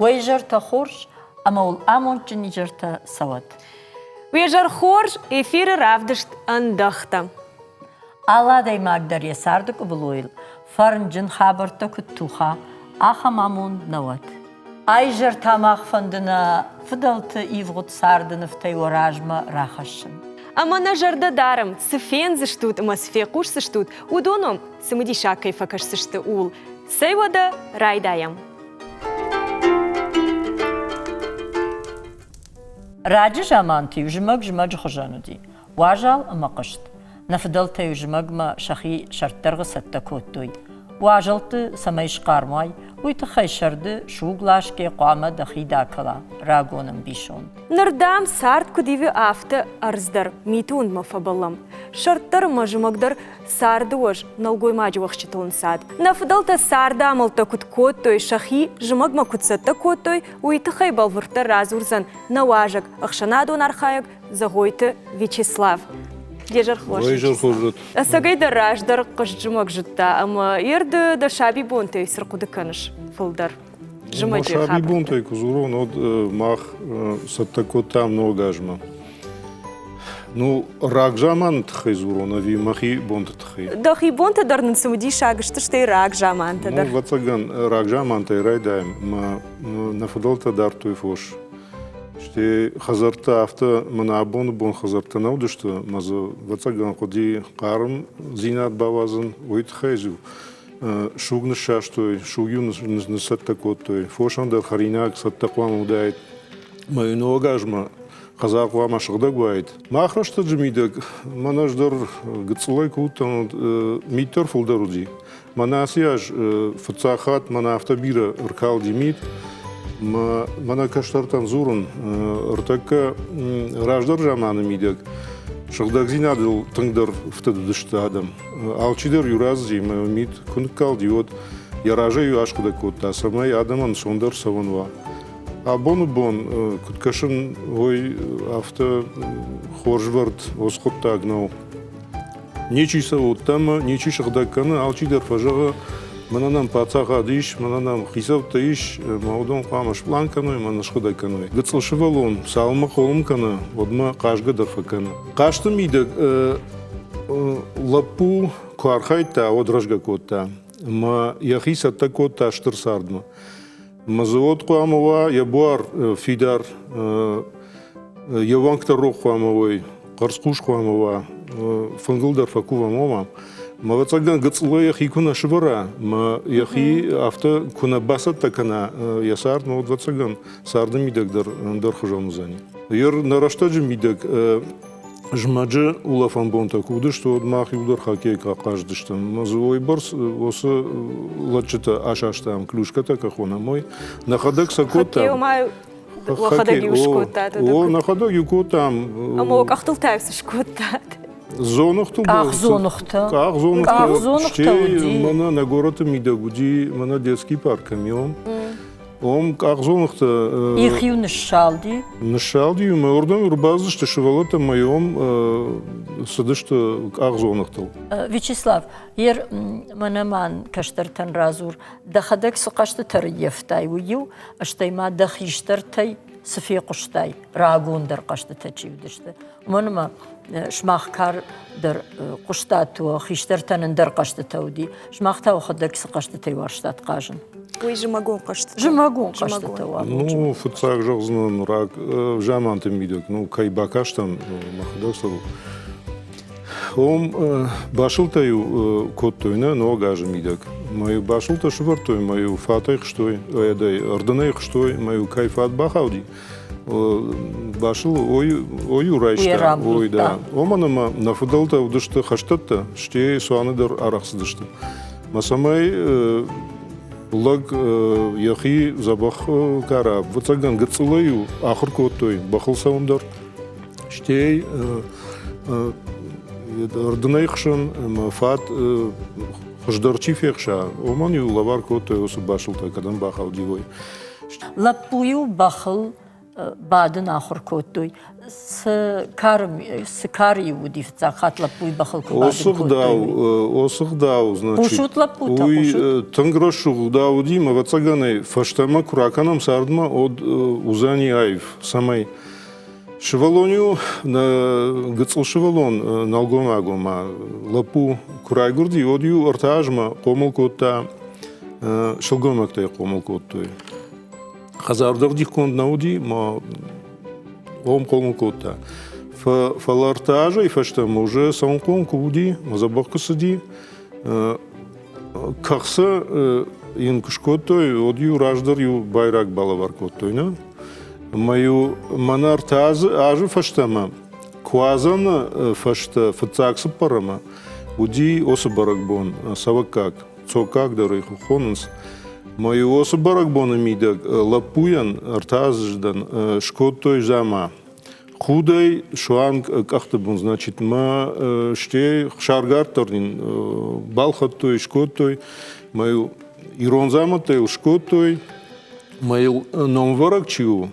Уӕ изӕртӕ хорз ӕмӕ уыл амондджын изӕртӕ цӕуӕд. Уе зӕр хорз, эфиры равдыст ӕндӕхтӕ. Алы адӕймаг дӕр йӕ царды къуыбылойыл фӕрнджын хабӕрттӕ куыд туха, ахӕм амонд нӕ уӕд. Айзӕр та мах фӕнды нӕ фыдӕлты ивгъуыд царды нывтӕй уӕ размӕ рахӕссын. Ӕмӕ нӕ зӕрдӕ дарӕм, цы фендзыстут ӕмӕ цы фехъусдзыстут, уыдон уӕм цымыдисаг кӕй фӕкӕсдзысты, ууыл. Цӕй уӕдӕ, райдайӕм! Раджы заманты-иу зымӕг зымӕджы хуызӕн уыди, уазал ӕмӕ хъызт. Нӕ фыдӕлтӕ-иу зымӕгмӕ сӕхи сӕрддӕргъы цӕттӕ кодтой. Уазӕлтты цӕмӕй схъарм уай, уый тыххӕй сӕрды суг ласгӕ хъуамӕ дӕхи дакӕла рагон ӕмбисонд. Ныр, дам, цард куыд ивы, афтӕ ӕрдз дӕр миты уындмӕ фӕбӕллӕм. Сӕрд дӕр ӕмӕ зымӕг дӕр царды уӕз нӕлгоймаджы уӕхсчытыл ӕнцад. Нӕ фыдӕлтӕ царды амӕлттӕ куыд кодтой, сӕхи зымӕгмӕ куыд цӕттӕ кодтой, уый тыххӕй бӕлвырддӕр радзурдзӕн нӕ уазӕг, ӕхсӕнадон архайӕг Зӕгъойты Вячеслав. Де зӕр хорз. Ой, хорз. Ӕцӕгӕй дӕр раздӕр хъызт зымӕг зыдта ӕмӕ ерды дӕ сабибонтӕй цы рхъуыды кӕныс фылдӕр? Зымӕджы Сабибонтӕй куы дзурон, уӕд мах цӕттӕ кодтам ног азмӕ. Ну, рагзаманы тыххӕй дзурон ӕви мӕхи бонты тыххӕй? Дӕхи бонтӕ дӕр нын цымыдисаг сты, стӕй рагзамантӕ дӕр. Ну, ӕвӕццӕгӕн, рагзамантӕй райдайӕм. Мӕ нӕ фыдӕлтӕ дардтой фос. Стӕй хӕдзӕрттӕ афтӕ мӕнӕ абоны бон хӕдзӕрттӕ нӕ уыдысты, мӕ дзы, ӕвӕццӕгӕн, хъуыди хъармдзинад бауадзын, уый тыххӕй дзы суг ныссастой, суг-иу ныццӕттӕ кодтой. Фосӕн дӕр хӕринаг цӕттӕ хъуамӕ уыдаид. Мӕ ног азмӕ хӕдзар хъуамӕ сыгъдӕг уаид. Мах рӕстӕджы мидӕг мӕн ӕз дӕр гыццылӕй куы уыдтӕн, мит дӕр фылдӕр уыди. Мӕнӕ ацы аз фыццаг хатт мӕнӕ афтӕ бирӕ ӕркалди мит. Мӕнӕ кӕстӕртӕн дзурын, ӕртӕккӕ раздӕр заманы мидӕг сыгъдӕгдзинадыл тынгдӕр фтыд уыдысты адӕм. Алчидӕр иу раздзи мӕ мит куы ныккалди, уӕд йӕ разӕй-иу аскъуыдӕг кодта, цӕмӕй адӕмӕн ӕнцондӕр цӕуӕн уа. Абоны бон, куыд кӕсын, уый афтӕ хорз вӕрд уыцы хъуыддаг нӕу. Ничи сӕ уыдта ӕмӕ ничи сыгъдӕг кӕны, алчидӕр фӕзӕгъы, мӕнӕ нӕм паддзахад ис, мӕнӕ нӕм хицӕуттӕ ис, ӕмӕ уыдон хъуамӕ сплан кӕной ӕмӕ ныссыгъдӕг кӕной. Гыццыл сывӕллон цалынмӕ хъомыл кӕны, уӕдмӕ хъазгӕ дӕр фӕкӕны. Хъазты мидӕг лӕппу куы архайдта, уӕд рӕзгӕ кодта ӕмӕ йӕхи цӕттӕ кодта стыр цардмӕ. Мӕ дзы уӕд хъуамӕ уа йӕ буар фидар, йӕ уӕнгтӕ рог хъуамӕ уой, къӕрцхъус хъуамӕ уа, фынгыл дӕр фӕкувӕм ома. Мӕ ӕвӕццӕгӕн гыццылӕй йӕхи куы нӕ сывӕра, мӕ йӕхи афтӕ куы нӕ бацӕттӕ кӕна йӕ цардмӕ, уӕд ӕвӕццӕгӕн царды мидӕг дӕр ӕндӕрхуызон уыдзӕни. Йе нӕ рӕстӕджы мидӕг Зымӕджы улӕфӕн бонтӕ куы уыдысты, уӕд мах иудӕр хоккейы хъазыдыстӕм. Ӕмӕ дзы уыйбӕрц уыцы лӕджджытӕ асастам, клюшкӕтӕ кӕй хонӕм, уый. Нӕхӕдӕг сӕ кодтам. Уӕхӕдӕг-иу скодтат? О, нӕхӕдӕг-иу кодтам. Ӕмӕ уӕ къӕхтыл та цы скодтат? Дзоныгътыл Къахдзоныгътӕ. Къахдзоныгътӕ. Стӕй мӕнӕ нӕ горӕты мидӕг уыди мӕнӕ детский парк кӕм и, уым. Ом къахдзоныгътӕ. Их-иу ныссалди. Ныссалди, ӕмӕ уырдӕм ӕрбацыдысты сывӕллӕттӕ ӕмӕ уым цыдысты къахдзоныгътыл. Вячеслав, ер мӕнӕ мӕн кӕстӕртӕн радзур, дӕхӕдӕг цы хъӕзтытӕ рыййӕфтай, уый-иу, стӕй ма дӕ хистӕртӕй цы фехъуыстай, рагондӕр хъӕзтытӕ чи уыдысты, Уымӕн ӕмӕ сымах кар дӕр хъуыстат, уӕ хистӕртӕн ӕндӕр хъӕзтытӕ уыди. Сымах та уӕхӕдӕг цы хъӕзтытӕй уарзтат хъазын? Уый зымӕгон хъӕзтытӕ. Зымӕгон хъӕзтытӕ уа. Ну, фыццаг зӕгъдзынӕн раг заманты мидӕг, ну, кӕй бакастӕн мӕхӕдӕг сыл. Уым басылтӕ-иу кодтой нӕ ног азы мидӕг. Мӕ-иу басылтӕ сывӕрдтой, мӕ-иу фатӕй хстой, ӕрдынӕй хстой, мӕ-иу кӕй фат бахауди, Басыл ой-иу райста, ой, да. Уымӕн ӕмӕ нӕ фыдӕлтӕ уыдысты хӕстӕттӕ, стӕй цуаны дӕр арӕх цыдысты. Мӕ цӕмӕй лӕг йӕхи дзӕбӕх кара, ӕвӕццӕгӕн гыццылӕй-иу ахуыр кодтой бӕхыл цӕуын дӕр, стӕй ӕрдынӕй хсӕн ӕмӕ фат хуыздӕр чи фехса, уымӕн-иу лӕвар кодтой уыцы басылтӕ, кӕдӕм бахауди, уый. Лӕппу-иу бӕхыл. Бадын ахуыр кодтой. Цы кары, цы кары уыди фыццаг хатт лӕппуйы бӕхыл куы бадын кодтой? Осы гъдау, значит, Хъусут лӕппутӕ, уый хъусут? тынг рӕсугъд гъдау уыди, ӕмӕ ӕвӕццӕгӕнӕй фӕстӕмӕ куы ракӕнӕм цардмӕ, уӕд уыдзӕни аив, цӕмӕй Сывӕллон-иу, нӕ гыццыл сывӕллон нӕлгоймаг, ома лӕппу куы райгуырди, уӕд-иу ӕртӕ азмӕ хъомыл кодта, сылгоймӕгтӕ хъомыл кодтой. Хӕдзар дӕр дихгонд нӕ уыди, ма хъом хъомыл кодта. Фӕлӕ ӕртӕ азӕй фӕстӕмӕ уже цӕуынхъом куы уыди, ма дзӕбӕх куы цыди, кӕхцы йын куы скодтой, уӕд-иу раздӕр-иу байраг балӕвар кодтой, нӕ? Ӕмӕ-иу мӕнӕ ӕртӕ азы фӕстӕмӕ Куадзӕны фӕстӕ фыццаг цыппӕрӕмы уыди уыцы бӕрӕгбон цӕвӕггаг, цоккаг дӕр ӕй хонынц. Мӕ-иу уыцы бӕрӕгбоны мидӕг лӕппуйӕн ӕртӕаздзыдӕн скодтой зама. Худӕй суанг къӕхты бын, значит, мӕ стӕй хсаргард дӕр нын балхӕдтой, скодтой. Мӕ-иу ирон дзаумӕттӕ йыл скодтой. Мӕ йыл номвӕрӕг чи у,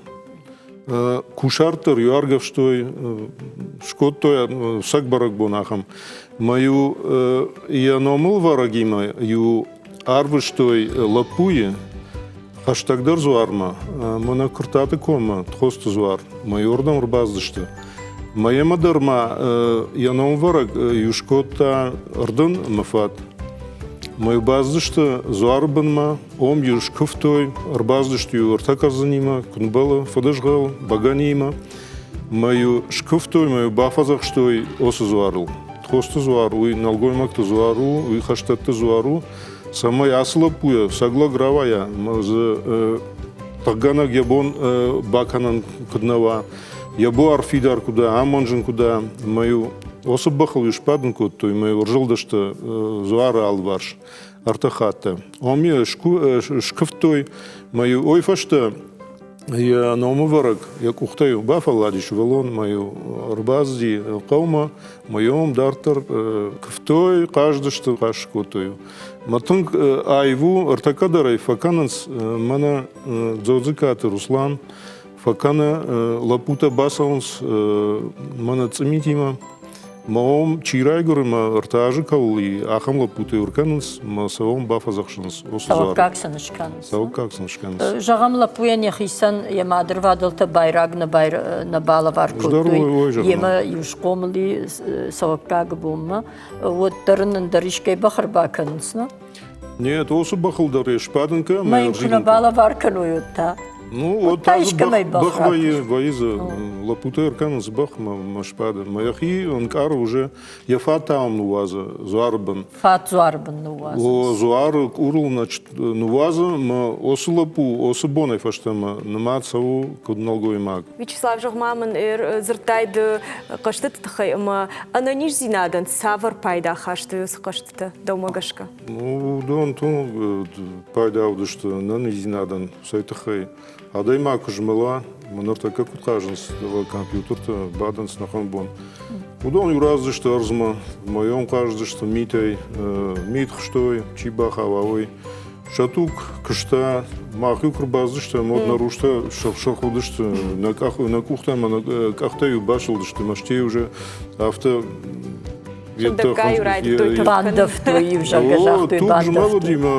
кусарт дӕр иу аргӕвстой, скодтой сӕг бӕрӕгбон ахӕм. Мӕ-иу йӕ номылвӕрӕгимӕ иу арвыстой лӕппуйы хӕстӕгдӕр дзуармӕ, мӕнӕ Куырттаты коммӕ, Тхосты дзуар, майордӕм ӕрбацыдысты. Мӕйӕмӕ дӕр ма йӕ номвӕрӕг иу скодта ӕрдын ӕмӕ фат. Мӕ бацыдысты дзуары бынмӕ, ом иу скуывтой, ӕрбацыдысты-иу ӕртӕ кӕрдзынимӕ, куынбӕлы, фыдызгъӕл, бӕгӕныимӕ. Мӕ-иу скуывтой, мӕ-иу бафӕдзӕхстой осы дзуарыл. Тхосты дзуар, уый нӕлгоймӕгты дзуар у, уый хӕстӕтты дзуар у, цӕмӕй ацы лӕппуйӕ саглӕг рауайа, ӕмӕ дзы тыхгӕнӕг йӕ бон бакӕнӕн куыд нӕ уа, йӕ буар фидар куыд уа, амонджын куыд уа, ӕмӕ-иу уыцы бӕхыл-иу сбадын кодтой, ӕмӕ-иу ӕрзылдысты дзуары алыварс ӕртӕ хатты. Ом-иу скуывтой, ӕмӕ-иу ой фӕстӕ йӕ номывӕрӕг йӕ къухтӕ-иу бафӕллади сывӕллон, ӕмӕ-иу ӕрбацыди хъӕумӕ, ӕмӕ йӕм дарддӕр куывтой, хъазыдысты, хъазт кодтой. Мӕ тынг аив у, ӕртӕккӕ дӕр ӕй фӕкӕнынц мӕнӕ Дзодзыкаты Руслан фӕкӕны, лӕппутӕ бацӕуынц мӕнӕ цъымитимӕ. Мӕ ом чи райгуыры, мӕ ӕртӕ азы кӕуыл и, ахӕм лӕппутӕ ӕркӕнынц, мӕ сӕ ом бафӕдзӕхсынц. Цӕуӕггаг сын скӕнынц. Цӕуӕггаг сын скӕнынц. Зӕгъӕм, лӕппуйӕн йӕхицӕн йӕ мадырвадӕлтӕ байраг нӕ балӕвар кодтой, йемӕ иу схъомыл и цӕуӕггагы бонмӕ, уӕддӕр ын ӕндӕр искӕй бӕх ӕрбакӕнынц, нӕ? Нет, осы бӕхыл дӕр йе сбадын кӕ. Мӕ йын куы нӕ балӕвар кӕной, уӕд та? Ну, вот та искӕмӕй бӕх вӕййы, вӕййы дзы. Лӕппутӕ ӕркӕнынц бӕх мӕ сбады. Мӕ йӕхи ӕнкъары уже, йӕ фат та ам ныууадзы дзуары бын. Фат дзуары бын ныууадзы. О, дзуары къурыл значит, ныууадзы, мӕ осы лӕппу осы бонӕй фӕстӕмӕ нымад цӕуы куыд нӕлгоймаг. Вячеслав, зӕгъ-ма мын, дзырдтай ды хъӕзтыты тыххӕй ӕмӕ ӕнӕниздзинадӕн цавӕр пайда хастой уыцы хъӕзтытӕ дӕумӕ гӕсгӕ? Ну, уыдон тынг пайда уыдысты ӕнӕниздзинадӕн цӕй тыххӕй. Адӕймаг куы змӕла, мӕ ныртӕккӕ куыд хъазынц компьютерты, бадынц нӕхъӕн бон. Уыдон иу раздзысты ӕрдзмӕ, мӕйон хъаздзысты митӕй, мит хстой, чи бахауа, уый. Сӕ туг куыста, мах-иу куы рбацыдыстӕм, уӕд нӕ рустӕ сырх-сырх уыдысты, нӕ къухтӕ ӕмӕ нӕ къӕхтӕ-иу басылдысты, мӕ стӕй уже афтӕ Сындӕггай-иу райдыдтой Бандӕвтой-иу, зӕгъгӕ, загътой, Туг змӕлыди мӕ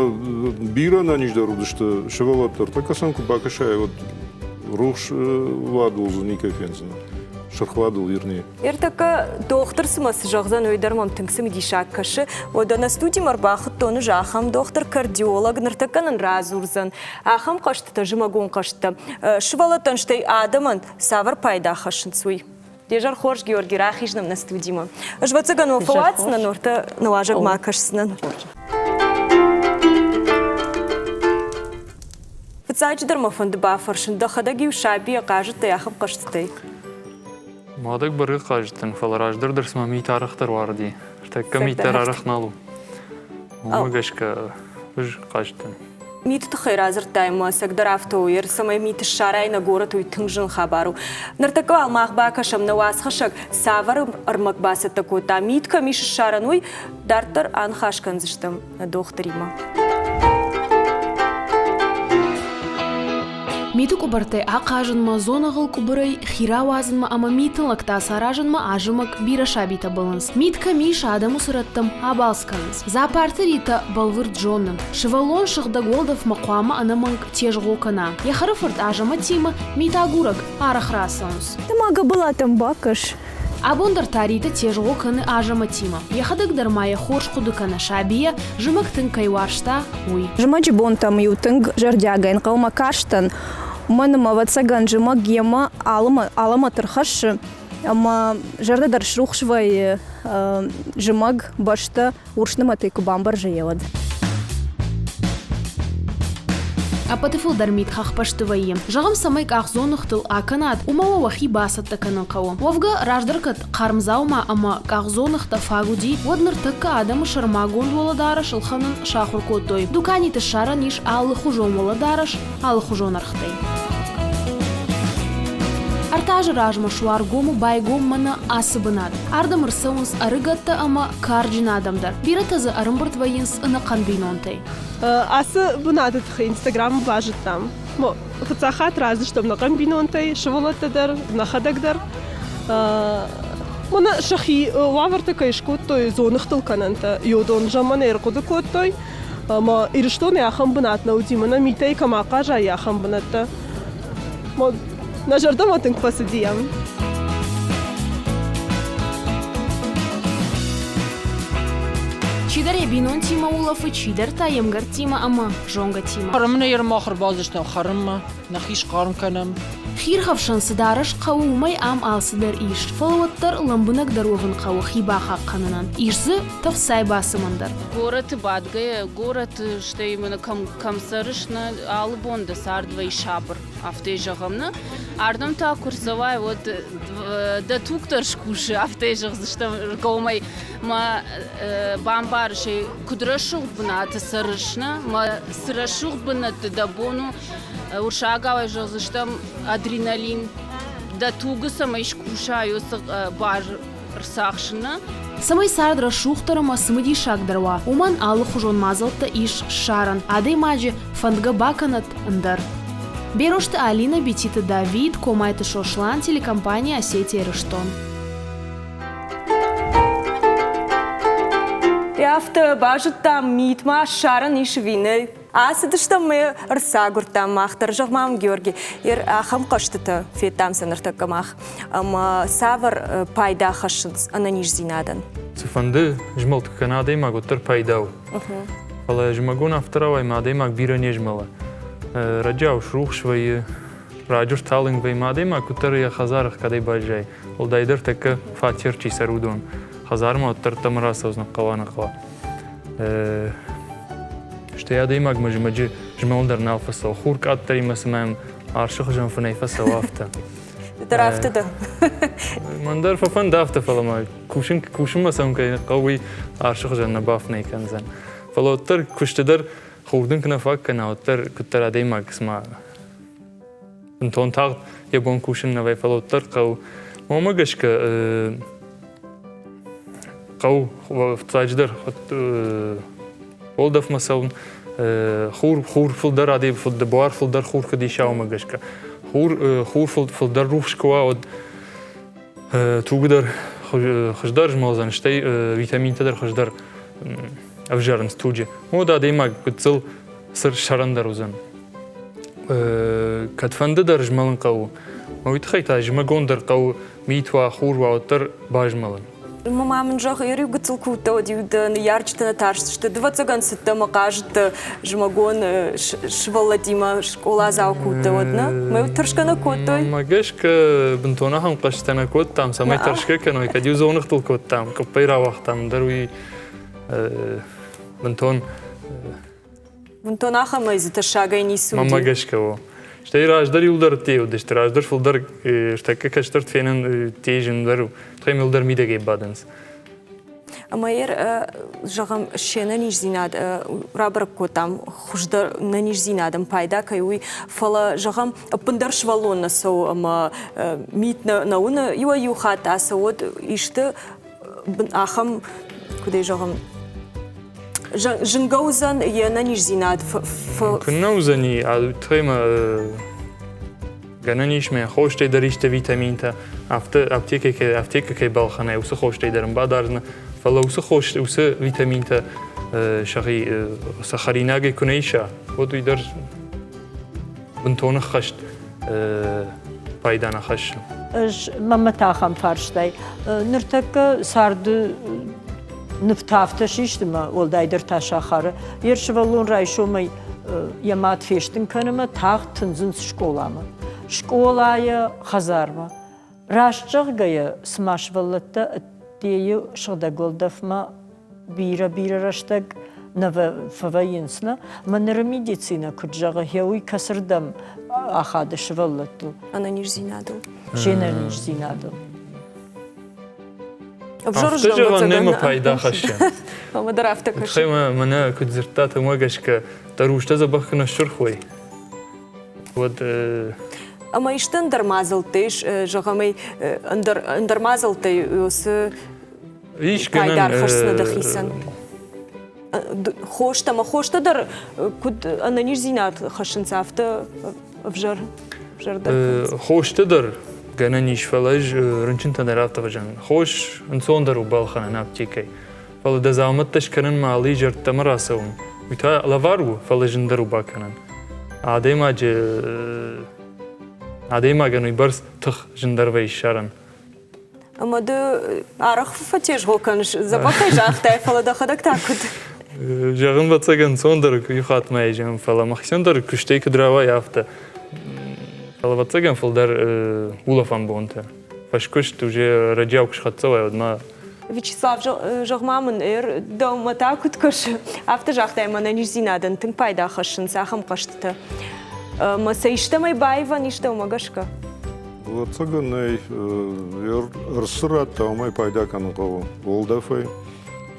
бирӕ ӕнӕниздӕр уыдысты сывӕллӕттӕ. Ӕртӕккӕ сӕм куы бакӕсай, уӕд рухс уадул дзы никӕй фендзынӕ. Сырх уадул, вернее. Ӕртӕккӕ дохтыр цымӕ цы зӕгъдзӕн, уый дӕр мӕм тынг цымыдисаг кӕсы. Уӕдӕ нӕ студимӕ ӕрбахуыдтон ӕз ахӕм дохтыр-кардиолог, ныртӕккӕ нын радзурдзӕн ахӕм хъӕзтытӕ, зымӕгон хъӕзтытӕ. Сывӕллӕттӕн, стӕй адӕмӕн цавӕр пайда хӕссынц, уый. Де зӕр хорз, Георги, рахиз нӕм нӕ студимӕ. Ӕвӕццӕгӕн уӕ фӕуадздзынӕн, ортӕ нуазӕгмӕ кӕсдзынӕн. Фыццаджыдӕр мӕ фӕнды бафӕрсын, дӕхӕдӕг-иу сабийӕ хъазыдтӕ ахӕм хъӕзтытӕй? Мадӕг бӕргӕ хъазыдтӕн, фӕлӕ раздӕр дӕр цыма мит арӕхдӕр уарыди. Ӕртӕккӕ мит дӕр арӕх нал у. Уымӕ гӕсгӕ ӕз хъазыдтӕн. Миты тыххӕй радзырдтай ӕмӕ ӕцӕгдӕр афтӕ у, цӕмӕй мит ссарай нӕ горӕты, уый тынг зын хабар у. Ныртӕккӕ уал мах бакӕсӕм нӕ уацхӕссӕг цавӕр ӕрмӕг бацӕттӕ кодта, мит кӕм ис ссарӕн, уый дарддӕр аныхас кӕндзыстӕм нӕ дохтыримӕ. Миты къуыбыртӕй ахъазынмӕ, дзоныгъыл къуыбырӕй хи рауадзынмӕ ӕмӕ митын лӕгтӕ саразынмӕ азымӕг бирӕ сабитӕ бӕллынц. Мит кӕм ис, адӕм уыцы рӕттӕм абалц кӕнынц. Зоопарты Ритӕ бӕлвырд зоны, сывӕллон сыгъдӕг уӕлдӕфмӕ хъуамӕ ӕнӕмӕнг тезгъо кӕна. Йӕ хӕрӕфырт Азӕмӕтимӕ митагурӕг арӕх рацӕуынц. Ды ма Гӕбӕлатӕм бакӕс. Абон дӕр та Ритӕ тезгъо кӕны Азӕмӕтимӕ. Йӕхӕдӕг дӕр ма йӕ хорз хъуыды кӕны сабийӕ, зымӕг тынг кӕй уарзта, уый. Зымӕджы бонтӕм-иу тынг зӕрдиагӕй ӕнхъӕлмӕ кастӕн, уымӕн ӕмӕ, ӕвӕццӕгӕн, зымӕг йемӕ алӕмӕт ӕрхӕссы, ӕмӕ зӕрдӕ дӕр срухс вӕййы зымӕг бӕстӕ урс нымӕтӕй куы бамбӕрзы, уӕд. Ӕппӕты фылдӕр мит хӕхбӕсты вӕййы. Зӕгъӕм, цӕмӕй къахдзоныгътыл акӕнат, уымӕ уӕ уӕхи бацӕттӕ кӕнын хъӕуы. Уӕвгӕ, раздӕр кӕд хъармдзаума ӕмӕ къахдзоныгътӕ фаг уыди, уӕд ныртӕккӕ адӕмы сӕрмагонд уӕлӕдарӕс ӕлхӕнын сахуыр кодтой. Дуканиты ссарӕн ис алыхуызон уӕлӕдарӕс алыхуызон ӕргътӕй. Ӕртӕ азы размӕ Суаргомы байгом мӕнӕ ацы бынат. Ардӕм ӕрцӕуынц ӕрыгӕттӕ ӕмӕ карджын адӕм дӕр. Бирӕтӕ дзы ӕрӕмбырд вӕййынц ӕнӕхъӕн бинонтӕй. Ацы бынаты тыххӕй Инстаграмы базыдтам. Фыццаг хатт рацыдыстӕм нӕхъӕн бинонтӕй, сывӕллӕттӕ дӕр, нӕхӕдӕг дӕр. Мӕнӕ сӕхи уавӕртӕ кӕй скодтой дзоныгътыл кӕнӕнтӕ, йодон замманай ӕрхъуыды кодтой. Ӕмӕ Ирыстоны ахӕм бынат нӕ уыди, мӕнӕ митӕй кӕм ахъазай, ахӕм бынӕттӕ. Нӕ зӕрдӕмӕ тынг фӕцыди ам. Чидӕр йӕ бинонтимӕ улӕфы, чидӕр та йе мгӕрттимӕ ӕмӕ зонгӕтимӕ. Хӕрынмӕ ермӕ ӕрбацыдыстӕм хӕрынмӕ, нӕхи схъарм кӕнӕм. Хирхӕфсӕн цы дарӕс хъӕуы, уымӕй ам алцыдӕр ис, фӕлӕ уӕддӕр лӕмбынӕгдӕр уӕвын хъӕуы хи бахъахъхъӕнынӕн. Ис дзы тӕфсӕй бацымӕн дӕр. Горӕты бадгӕйӕ, горӕты стӕй мын кӕм, кӕм цӕрыс, нӕ алы бон дӕ цард вӕййы сабыр, афтӕ зӕгъӕм, нӕ. Ардӕм та куы рцӕуай, уӕд дӕ туг дӕр скусы, афтӕ зӕгъдзыстӕм ргомӕй. Мӕ бамбарыс ӕй, куыд рӕсугъд бынаты цӕрыс, нӕ? Мӕ цы рӕсугъд бынӕтты дӕ бон у, уырсагауӕй зӕгъдзыстӕм адреналин, дӕ тугы цӕмӕй скусай, уыцы бар ӕрцахсыны. Цӕмӕй цард рӕсугъддӕр ӕмӕ цымыдисагдӕр уа, уымӕн алыхуызон мадзӕлттӕ ис ссарӕн, адӕймаджы фӕндгӕ бакӕнӕт ӕндӕр. Берозты Алинӕ, Бититы Давид, Комайты Сослан, телекомпания «Осетия Ирыстон». Афтӕ базыдтам, митмӕ ссарӕн ис ӕви нӕ. Ацыдыстӕм мӕ ӕрцагуырдтам мах дӕр, зӕгъ-ма Георги, ахӕм хъӕзтытӕ федтам сӕ ныртӕккӕ мах. Ӕмӕ цавӕр пайда хӕссынц ӕнӕниздзинадӕн? Цыфӕнды змӕлд куы кӕна адӕймаг, уӕддӕр пайда у. Фӕлӕ зымӕгон афтӕ рауайы, ӕмӕ адӕймаг бирӕ не змӕлы. Раджиау срухс вӕййы, раджы рталынг вӕййы, ӕмӕ адӕймаг куыддӕр йӕ хӕдзары кӕдӕй баззайы, уӕлдайдӕр тӕккӕ фатер чи цӕры, уыдон. Хӕдзармӕ уӕддӕр ӕддӕмӕ рацӕудзӕн хъӕуа-нӕ хъӕуа. Стӕй адӕймагмӕ зымӕджы змӕлын дӕр нал фӕцӕуы. Хур къаддӕримӕ цыма йӕм арсы хуызӕн фынӕй фӕцӕуы, афтӕ. Ды дӕр афтӕ дӕ? Мӕн дӕр фӕфӕнды афтӕ, фӕлӕ ма кусын, кусынмӕ цӕуын кӕй хъӕуы, уый арсы хуызӕн нӕ бафынӕй кӕндзӕн. Фӕлӕ уӕддӕр куысты дӕр хур дын куы нӕ фаг кӕна, уӕддӕр куыддӕр адӕймаг цыма бынтон тагъд йӕ бон кусын нӕ вӕййы, фӕлӕ уӕддӕр хъӕуы. Уымӕ гӕсгӕ хъӕуы фыццаджыдӕр уӕлдӕфмӕ цӕуын, хур, хур фылдӕр адӕм буар фылдӕр хур куыд иса, уымӕ гӕсгӕ. Хур, хур фылдӕр рухс куы уа, уӕд туг дӕр хуыздӕр змӕлдзӕн, стӕй витаминтӕ дӕр хуыздӕр ӕвзӕрынц туджы. Уӕд адӕймаг гыццыл сӕрӕндӕр уыдзӕн. Кӕдфӕнды дӕр змӕлын хъӕуы. Уый тыххӕй та зымӕгон дӕр хъӕуы мит уа, хур уа, уӕддӕр базмӕлын. Ма мын зӕгъ, иу гыццыл куы уыдтӕ, уӕд-иу дӕ ныййарджытӕ нӕ тарстысты. Дывӕццӕгӕн цыдтӕ ӕмӕ хъазыдтӕ зымӕгон сывӕллӕттимӕ скъоладзау куы уыдтӕ, уӕд нӕ? Мӕ тӕрсгӕ нӕ кодтой? Мӕ гӕсгӕ бынтон ахӕм хъӕзтӕ нӕ кодтам, цӕмӕй тӕрсгӕ кӕной. Кӕд-иу дзоныгътыл кодтам, къуыппӕй рауагътам, ӕндӕр уый бынтон Бынтон ахӕмӕй дзы тӕссагӕй ницы уыди. Мӕнмӕ гӕсгӕ у. Стӕй раздӕр иуылдӕр ӕдде уыдысты, раздӕр фылдӕр тӕккӕ кӕстӕрты фенын ӕдде зындӕр у. Тыххӕй мыл мидӕгӕй бадынц. Ӕмӕ йӕ, зӕгъӕм, се нӕниздзинад рабӕрӕг кодтам, хуыздӕр нӕниздзинадӕн пайда кӕй уый, фӕлӕ, зӕгъӕм, ӕппындӕр сывӕллон нӕ цӕуы ӕмӕ мит нӕ уыны, иуӕй-иу хатт ацӕуӕд исты ахӕм, куыд ӕй зӕгъӕм, зынгӕ уыдзӕн йе нӕниздзинад? Куыннӕ уыдзӕни, тыххӕй мӕ Гӕнӕн ис мӕ хостӕй дӕр исты витаминтӕ, афтӕ аптекӕ аптекӕ кӕй балхӕнай, уыцы хостӕй дӕр ын бадардзынӕ. Фӕлӕ уыцы хос, уыцы витаминтӕ сӕхи сӕ хӕринагӕй куы нӕ иса, уӕд уый дӕр бынтон ӕххӕст пайда нӕ хӕссы. Ӕз мӕнмӕ та ахӕм фарстай. Ныртӕккӕ царды нывтӕ афтӕ систы мӕ, уӕлдайдӕр та сахары. Йе сывӕллон райсомӕй йӕ мад фестын кӕны мӕ тагъд тындзынц скъоламӕ. Скъолайӕ хӕдзармӕ. Раст зӕгъгӕйӕ, цыма сывӕллӕттӕ ӕддейы сыгъдӕг уӕлдӕфмӕ бирӕ-бирӕ рӕстӕг нӕ фӕвӕййынц, нӕ? Мӕ ныры медицинӕ куыд зӕгъы, гъе уый кӕцырдӕм ахады сывӕллӕттыл? Ӕнӕниздзинадыл. Се нӕниздзинадыл. Афтӕ зӕгъӕн нӕма пайда хӕссы. Ӕмӕ дӕр афтӕ кӕсы. Тыххӕй мӕнӕ куыд дзырдтат, уымӕ гӕсгӕ дӕ рустӕ дзӕбӕх куы нӕ ссырх уой, уӕд Ӕмӕ исты ӕндӕр мадзӕлттӕ ис, зӕгъӕм ӕй, ӕндӕр, ӕндӕр мадзӕлттӕй уыцы ис гӕнӕн пайда ӕрхӕсдзынӕ дӕхицӕн? Хостӕ ӕмӕ хостӕ дӕр куыд ӕнӕниздзинад хӕссынц, афтӕ ӕвзӕр ӕвзӕрдӕр кӕнынц. Хостӕ дӕр гӕнӕн ис, фӕлӕ ӕз рынчынтӕн дӕр афтӕ фӕзӕгъын. Хос ӕнцондӕр у балхӕнӕн аптекӕй. Фӕлӕ дӕ дзаумӕттӕ скӕнынмӕ алы изӕрттӕмӕ рацӕуын, уый та лӕвар у, фӕлӕ зындӕр у бакӕнӕн. Адӕймаджы адӕймагӕн уыйбӕрц тых зындӕр вӕййы ссарӕн. Ӕмӕ ды арӕх фӕтезгъо кӕныс, дзӕбӕхӕй загътай, фӕлӕ дӕхӕдӕг та куыд? Зӕгъын ӕвӕццӕгӕн ӕнцондӕр иу хатт ма зӕгъын, фӕлӕ мӕхицӕн дӕр куыстӕй куыд рауайы, афтӕ. Фӕлӕ ӕвӕццӕгӕн фылдӕр улӕфӕн бонтӕ. Фӕскуыст уже рӕджиау куы схӕццӕ уай, уӕд ма Вячеслав, зӕгъ-ма мын, дӕумӕ та куыд кӕсы? Афтӕ загътай, мӕ ӕнӕниздзинадӕн тынг пайда хӕссынц ахӕм хъӕзтытӕ. Ӕмӕ сӕ истӕмӕй баивӕн ис дӕумӕ гӕсгӕ? Ӕвӕццӕгӕн ӕй ӕрцы радта, уымӕй пайда кӕнын хъӕуы уӕлдӕфӕй.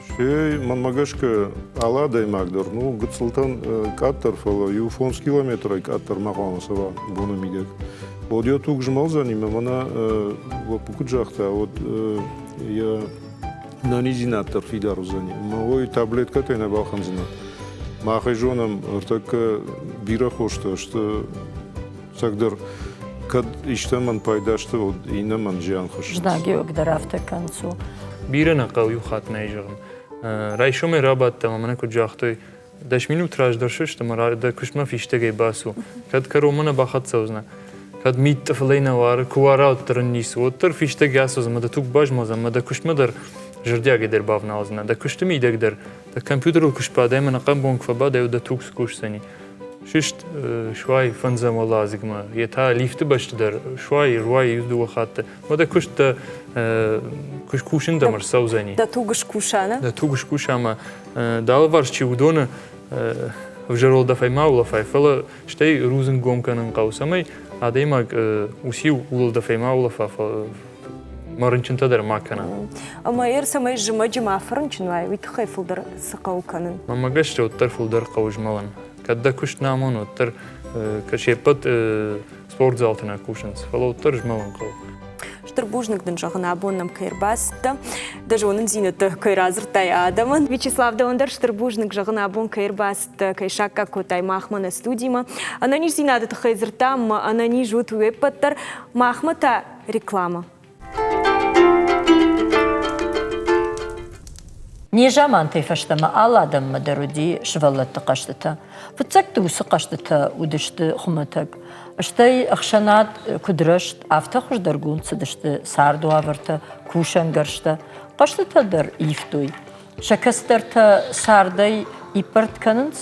Стӕй, мӕнмӕ гӕсгӕ, алы адӕймаг дӕр, ну, гыццылтӕн къаддӕр, фӕлӕ иу фондз километрӕй къаддӕр ма хъуамӕ цӕуа боны мидӕг. Уӕд йӕ туг змӕлдзӕни ӕмӕ мӕнӕ лӕппу куыд загъта, уӕд йӕ нӕниздзинад дӕр фидар уыдзӕни. Ӕмӕ уый таблеткӕтӕй нӕ балхӕндзынӕ. Мах ӕй зонӕм, ӕртӕккӕ бирӕ хостӕ сты Цӕгдӕр, кӕд истӕмӕн пайда сты, уӕд иннӕмӕн зиан хӕссынц. Знагиуӕг дӕр афтӕ кӕнцу. Бирӕ нӕ хъӕуы иу хатт нӕй зӕгъын. Райсомӕй рабадтӕн ӕмӕ мӕнӕ куыд загътой, дӕс минут раздӕр сыст ӕмӕ дӕ куыстмӕ фистӕгӕй бацу. Кӕд кӕронмӕ нӕ бахӕццӕ уыдзынӕ, кӕд мит тъыфылӕй нӕ уары, куы уара, уӕддӕр ын ницы, уӕддӕр фистӕгӕй ацӕудзӕн ӕмӕ дӕ туг базмӕлдзӕн ӕмӕ дӕ куыстмӕ дӕр зӕрдиагӕй дӕр бавналдзынӕ. Дӕ куысты мидӕг дӕр дӕ компьютерыл куы сбадай ӕмӕ ӕнӕхъӕн бон куы фӕбадай, уӕд дӕ туг скусдзӕни. Сыст, суай фӕндзӕм уӕладзыгмӕ, йе та лифты бӕсты дӕр суай, руай иу-дыууӕ хатты. Уӕдӕ куыст дӕ кусын дӕм ӕрцӕудзӕни. Дӕ туг скуса, нӕ? Дӕ туг скуса ӕмӕ дӕ алыварс чи уыдоны ӕвзӕр уӕлдӕфӕй ма улӕфай, фӕлӕ стӕй рудзынг гом кӕнын хъӕуы, цӕмӕй адӕймаг уыциу уӕлдӕфӕй ма улӕфа, мӕ рынчынтӕ дӕр ма кӕна. Ӕмӕ йӕ цӕмӕй зымӕджы ма фӕрынчын уай, уый тыххӕй фылдӕр цы хъӕуы кӕнын? Мӕнмӕ гӕсгӕ уӕддӕр фылдӕр хъӕуы змӕлын. Кӕд дӕ куыст нӕ амоны, уӕддӕр се ппӕт спортзалты нӕ кусынц, фӕлӕ уӕддӕр змӕлын хъӕуы. Стыр бузныг дын зӕгъын, абон нӕм кӕй ӕрбацыдтӕ, дӕ зонындзинӕдтӕ кӕй радзырдтай адӕмӕн. Вячеслав, дӕуӕн дӕр стыр бузныг зӕгъын, абон кӕй ӕрбацыдтӕ, кӕй саккаг кодтай махмӕ нӕ студимӕ. Ӕнӕниздзинады тыххӕй дзырдтам, ӕмӕ ӕнӕниз ут уе ппӕт дӕр. Махмӕ та реклама. Незамантӕй фӕстӕмӕ алы адӕммӕ дӕр уыди сывӕллӕтты хъӕзтытӕ. Фыццӕгты уыцы хъӕзтытӕ уыдысты хуымӕтӕг. Стӕй ӕхсӕнад куыд рӕзт, афтӕ хуыздӕргонд цыдысты цардуавӕртӕ, кусӕнгӕрзтӕ. Хъӕзтытӕ дӕр ивтой. Сӕ кӕстӕртӕ цардӕй иппӕрд кӕнынц.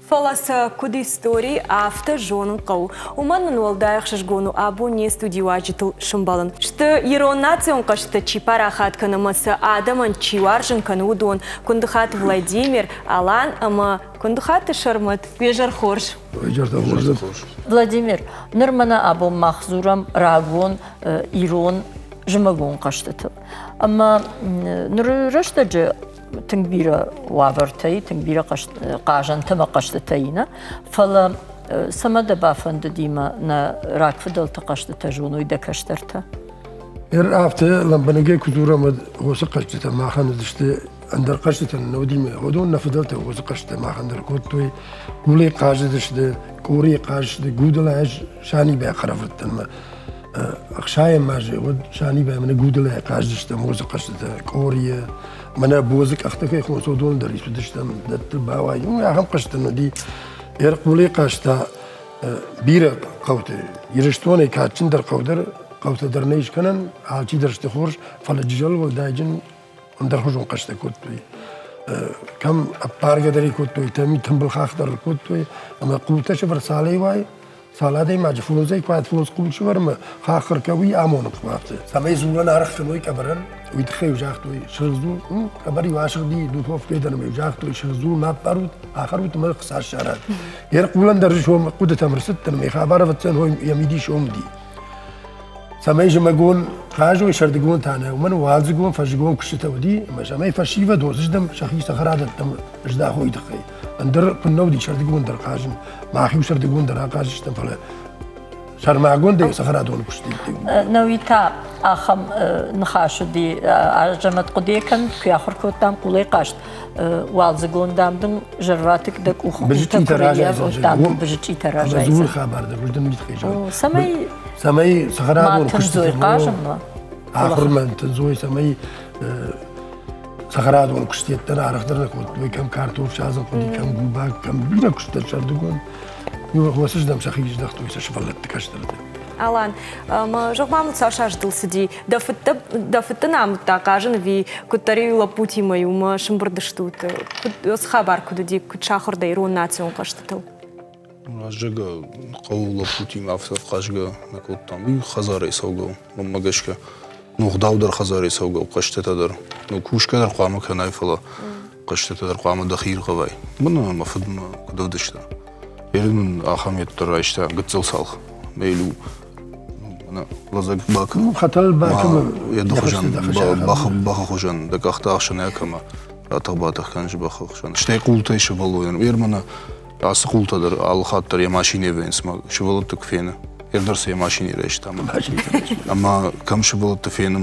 Фӕлӕ сӕ куыд истори, афтӕ зонын хъӕуы. Уымӕн нын уӕлдай ӕхсызгон у абон не студийы уазджытыл сымбӕлын. Сты ирон национ хъӕзтытӕ чи парахат кӕны ӕмӕ сӕ адӕмӕн чи уарзын кӕны, уыдон Куындыхаты Владимир, Алан ӕмӕ Куындыхаты Сӕрмӕт. Уе зӕр хорз! Владимир, ныр мӕнӕ абон мах дзурӕм рагон ирон зымӕгон хъӕзтытыл. Ӕмӕ ныры рӕстӕджы тынг бирӕ уавӕртӕй, тынг бирӕ хъазӕнтӕ ӕмӕ хъӕзтытӕ и, нӕ? Фӕлӕ цӕмӕ дӕ бафӕндыди мӕ нӕ рагфыдӕлты хъӕзтытӕ зоной дӕ кӕстӕртӕ? Ныр афтӕ лӕмбынӕгӕй куы дзурӕм, уӕд уыцы хъӕзтытӕ махӕн уыдысты. Ӕндӕр хъӕзтытӕн нӕ уыди уыдон нӕ фыдӕлтӕ уыцы хъӕзтытӕ махӕн дӕр кодтой. Гулӕй хъазыдысты, къорийы хъазыдысты, гудылӕй ӕз Санибайы хӕрӕфырттӕн мӕ ӕхсайӕм азы уӕд Санибай мӕнӕ гудылӕй хъазыдыстӕм уыцы хъӕзтытӕ, къорийы, мӕнӕ бодзы къӕхтӕ кӕй хонынц, уыдон дӕр ис уыдыстӕм, дӕттыл бауай. Ахӕм хъӕзтытӕ уыди. Ӕрхъулӕй хъазта бирӕ хъӕуты. Ирыстонӕй кадджындӕр хъӕу дӕр хъӕутӕ дӕр нӕ ис кӕнӕн, алчидӕр сты хорз, фӕлӕ Джызӕл уӕлдайджын ӕндӕрхуызон хъӕзтӕ кодтой. Кӕм ӕппаргӕ дӕр кодтой, кӕм тымбыл хах дӕр кодтой, ӕмӕ хъултӕ сывӕр цалӕй уай, цал адӕймаджы фондзӕй куы фондз хъул сывӕрмӕ хаххыр кӕуый амоны хъуаты. Цӕмӕй дзулӕн аргъ кӕной къӕбӕрӕн, уый тыххӕй загътой, сырх дзул, къӕбӕр-иу асыгъди духовкӕйы дӕр ӕмӕ загътой, сырх дзул ма ӕппарут, ахӕрут ӕмӕ хца ссарат. Йе рхъулӕн дӕр сом хъуыдытӕм ӕрцыдтӕн, ӕмӕ хабар ӕвӕццӕн йӕ мидис ом уыди. Цӕмӕй зымӕгон хъазой, сӕрдыгон та нӕ, уымӕн уалдзыгон, фӕззыгон куыстытӕ уыди, ӕмӕ цӕмӕй фӕсивӕд уыдзыстӕм сӕхи цӕхӕрадӕттӕм здахой тыххӕй. Ӕндӕр куыннӕ уыди сӕрдыгон дӕр хъазын, мах-иу сӕрдыгон дӕр ахъазыстӕм, фӕлӕ сӕрмагондӕй цӕхӕрадоны куысты. Науи та ахӕм ныхас уыди, Азӕмӕт хъуыдыйӕ кӕн, куы ахуыр кодтам хъулӕй хъазт, уалдзыгон дам дын зӕрватыкк дӕ къухы бызычъитӕ разайдзӕн. Бызычъитӕ разайдзӕн. Дзуры хабар дӕр уыздӕн митхъи Цӕмӕй цӕмӕй цӕхӕрадон куыстытӕ хъазынмӕ ахуырмӕ тындзой, цӕмӕй цӕхӕрадон куыстӕттӕн арӕхдӕр нӕ кодтой, кӕм картоф садзын хъуыди, кӕм губак, кӕм бирӕ куыстытӕ сӕрдыгон. Уыцыздӕм сӕхи здӕхтой сӕ сывӕллӕтты кӕстӕрты. Алан, зӕгъ-ма мыл цас азтыл цыди? Дӕ фыдтӕ, дӕ фыд дын амыдта хъазын ӕви куыддӕр-иу лӕппутимӕ иумӕ сымбырд стут? Куыд, уыцы хабар куыд уыди, куыд сахуыр дӕ ирон национ хъӕзтытыл? Раззагӕ хъӕуы лӕппутимӕ афтӕ хъазгӕ нӕ кодтам. Уый хӕдзарӕй цӕугӕ у, мӕнмӕ гӕсгӕ. Ну, гъдау дӕр хӕдзарӕй цӕугӕ у, хъӕзтытӕ дӕр. Ну, кусгӕ дӕр хъуамӕ кӕнай, фӕлӕ хъӕзтытӕ дӕр хъуамӕ дӕхи иргъӕвай. Мӕнӕ мӕ фыд мӕ куыд ӕвдыста. Ерын мын ахӕм йеддӕр райста гыццыл цалх. Мӕ-иу лӕдзӕг бакӕн. Хӕтӕл бакӕн. Йӕ хуызӕн, бӕхы хуызӕн, дӕ къӕхтӕ ӕхсӕн акӕмӕ ратӕх-батӕх кӕныс бӕхы хсӕн. Стӕй хъултӕй сывӕллонӕн. Ер мӕнӕ ацы хъултӕ дӕр алы хатт дӕр йӕ машинӕйы вӕййынц, мӕ сывӕллӕтты куы фены. Ер дӕр сӕ йӕ машинӕйы райста. Ӕмӕ кӕм сывӕллӕтты фены,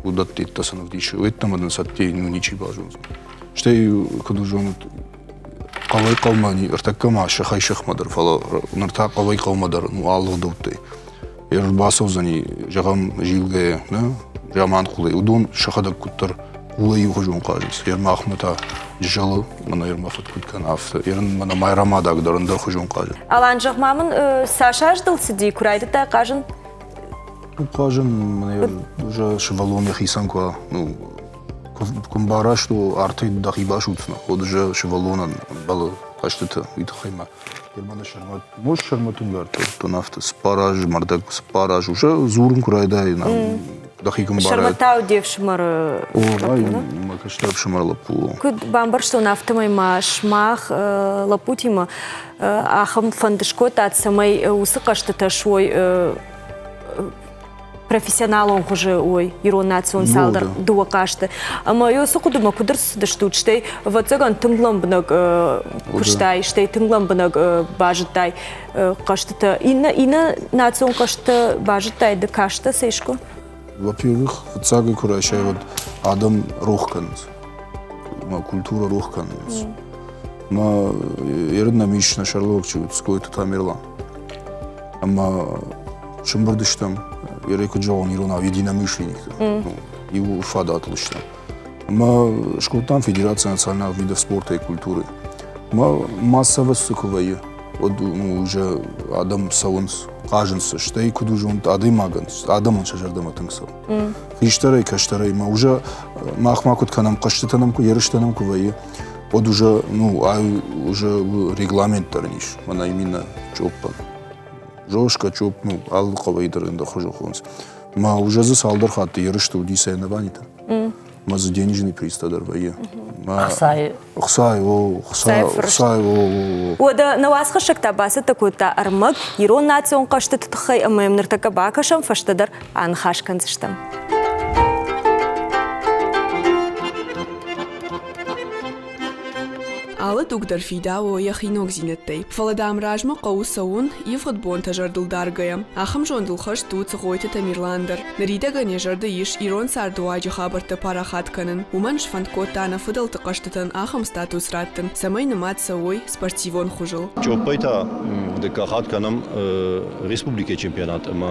уыдӕттӕ сын ӕвдисы. Уӕддӕмӕ дын сӕ ну ничи базондзӕн. Стӕй куыд зонут, хъӕуӕй хъӕумӕ ӕртӕккӕ ма сыхӕй сыхмӕ дӕр, фӕлӕ ныр та хъӕуӕй хъӕумӕ дӕр ну алыгъдӕуттӕй. Ӕрбацӕудзӕни, зӕгъӕм, зилгӕйӕ, нӕ, Заманхъулӕй. Уыдон сӕхӕдӕг куыддӕр хъулӕй иухуызон хъазынц. Ермахмӕ та Джызӕлы мӕнӕ Ерма фыд куыд кӕны, афтӕ. Ерын мӕнӕ Майрӕмадаг дӕр ӕндӕрхуызон хъазы. Алан, зӕгъ-ма мын, цас аз дыл цыди, куы райдыдтай хъазын? Хъазын мӕнӕ уже сывӕллон йӕхицӕн куы ну, куы мбараст, артӕй дӕхи басудздзынӕ, уӕд уже сывӕллонӕн ӕмбӕлы хъӕзтыты, уый тыххӕй ма Германы сӕрмӕ, может, сӕрмӕ тынг ӕртӕдтон афтӕ цыппар азы, мӕрдӕг цыппар азы уже дзурын куы райдайы, дӕхи куы мбарай. Сӕрмӕтау де фсымӕры О, ай, мӕ кӕстӕр ӕфсымӕр лӕппу у. Куыд бамбӕрстон, афтӕмӕй ма сымах лӕппутимӕ ахӕм фӕнд скодтат, цӕмӕй уыцы хъӕзтытӕ суой профессионалон хуызы уой ирон национ цалдӕр дыууӕ хъазты. Ӕмӕ уыцы хъуыдымӕ куыд ӕрцыдыстут, стӕй, ӕвӕццӕгӕн, тынг лӕмбынӕг куыстай, стӕй тынг лӕмбынӕг базыдтай хъӕзтытӕ. Иннӕ, иннӕ национ хъӕзтытӕ базыдтай, ды кастӕ сӕ искуы? Во-первых, фыццагӕй куы райсай, уӕд адӕм рох кӕнынц. Мӕ культурӕ рох кӕнынц. Мӕ ерын нӕм ис нӕ сӕргълӕууӕг чи уыд, Скойты Тамерлан. Ӕмӕ сымбырд стӕм, ерӕй куыд зӕгъон иронау, единомышленниктӕ. Иу фадатыл стӕм. Ӕмӕ скодтам Федерация национальных видов спорта и культуры. Ӕмӕ массово цы куы вӕййы, уӕд ну, уже адӕм цӕуынц, хъазынц, стӕй куыд у зонд адӕймагӕн, адӕмӕн сӕ зӕрдӕмӕ тынг цӕуы. Хистӕрӕй, кӕстӕрӕй ма уже мах ма куыд кӕнӕм, хъӕзтытӕ нӕм куы, ерыстӕ нӕм куы вӕййы, уӕд уже, ну, ай уже регламент дӕр ис, мӕнӕ именно чъоппӕн. Жоржка чъопп, ну, алы хъӕуӕй дӕр ӕндӕр хуызы хонынц. Ма уже дзы цалдӕр хатты ерысты уыди соревнованитӕ. Ма дзы денежный призтӕ дӕр вӕййы. Ӕхцайы. Ӕхцайы, о, ӕхцайы, о, о. Уӕдӕ нӕ уацхӕссӕг та бацӕттӕ кодта ӕрмӕг ирон национ хъӕзтыты тыххӕй ӕмӕ йӕм ныртӕккӕ бакӕсӕм, фӕстӕдӕр аныхас кӕндзыстӕм. Алы дуг дӕр фидауы йӕхи ногдзинӕдтӕй. Фӕлӕ, дам, размӕ хъӕуы цӕуын, ивгъуыд бонтӕ зӕрдыл даргӕйӕ. Ахӕм зондыл хӕст у Цгъойты Тамерлан дӕр. Ныридӕгӕн йӕ зӕрды ис ирон цардыуаджы хабӕрттӕ парахат кӕнын. Уымӕн сфӕнд кодта нӕ фыдӕлты хъӕзтытӕн ахӕм статус раттын, цӕмӕй нымад цӕуой спортивон хуызыл. Чъоппӕй та дыккаг хатт кӕнӕм республикӕйы чемпионат ӕмӕ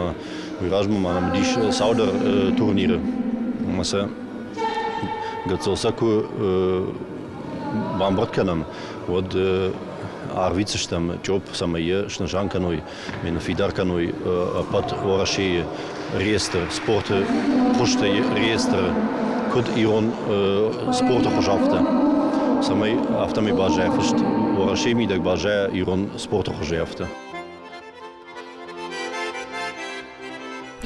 уый размӕ ма нӕм уыдис цалдӕр турниры. Ӕмӕ сӕ гыццыл сӕ куы бамбырд кӕнӕм, уӕд арвитдзыстӕм чъопп, цӕмӕй йӕ снысан кӕной, ныффидар кӕной ӕппӕт Уӕрӕсейы реестр, спорты хуызты реестры, куыд ирон спорты хуыз, афтӕ. Цӕмӕй афтӕмӕй баззайа фыст Уӕрӕсейы мидӕг баззайа ирон спорты хуызӕй афтӕ.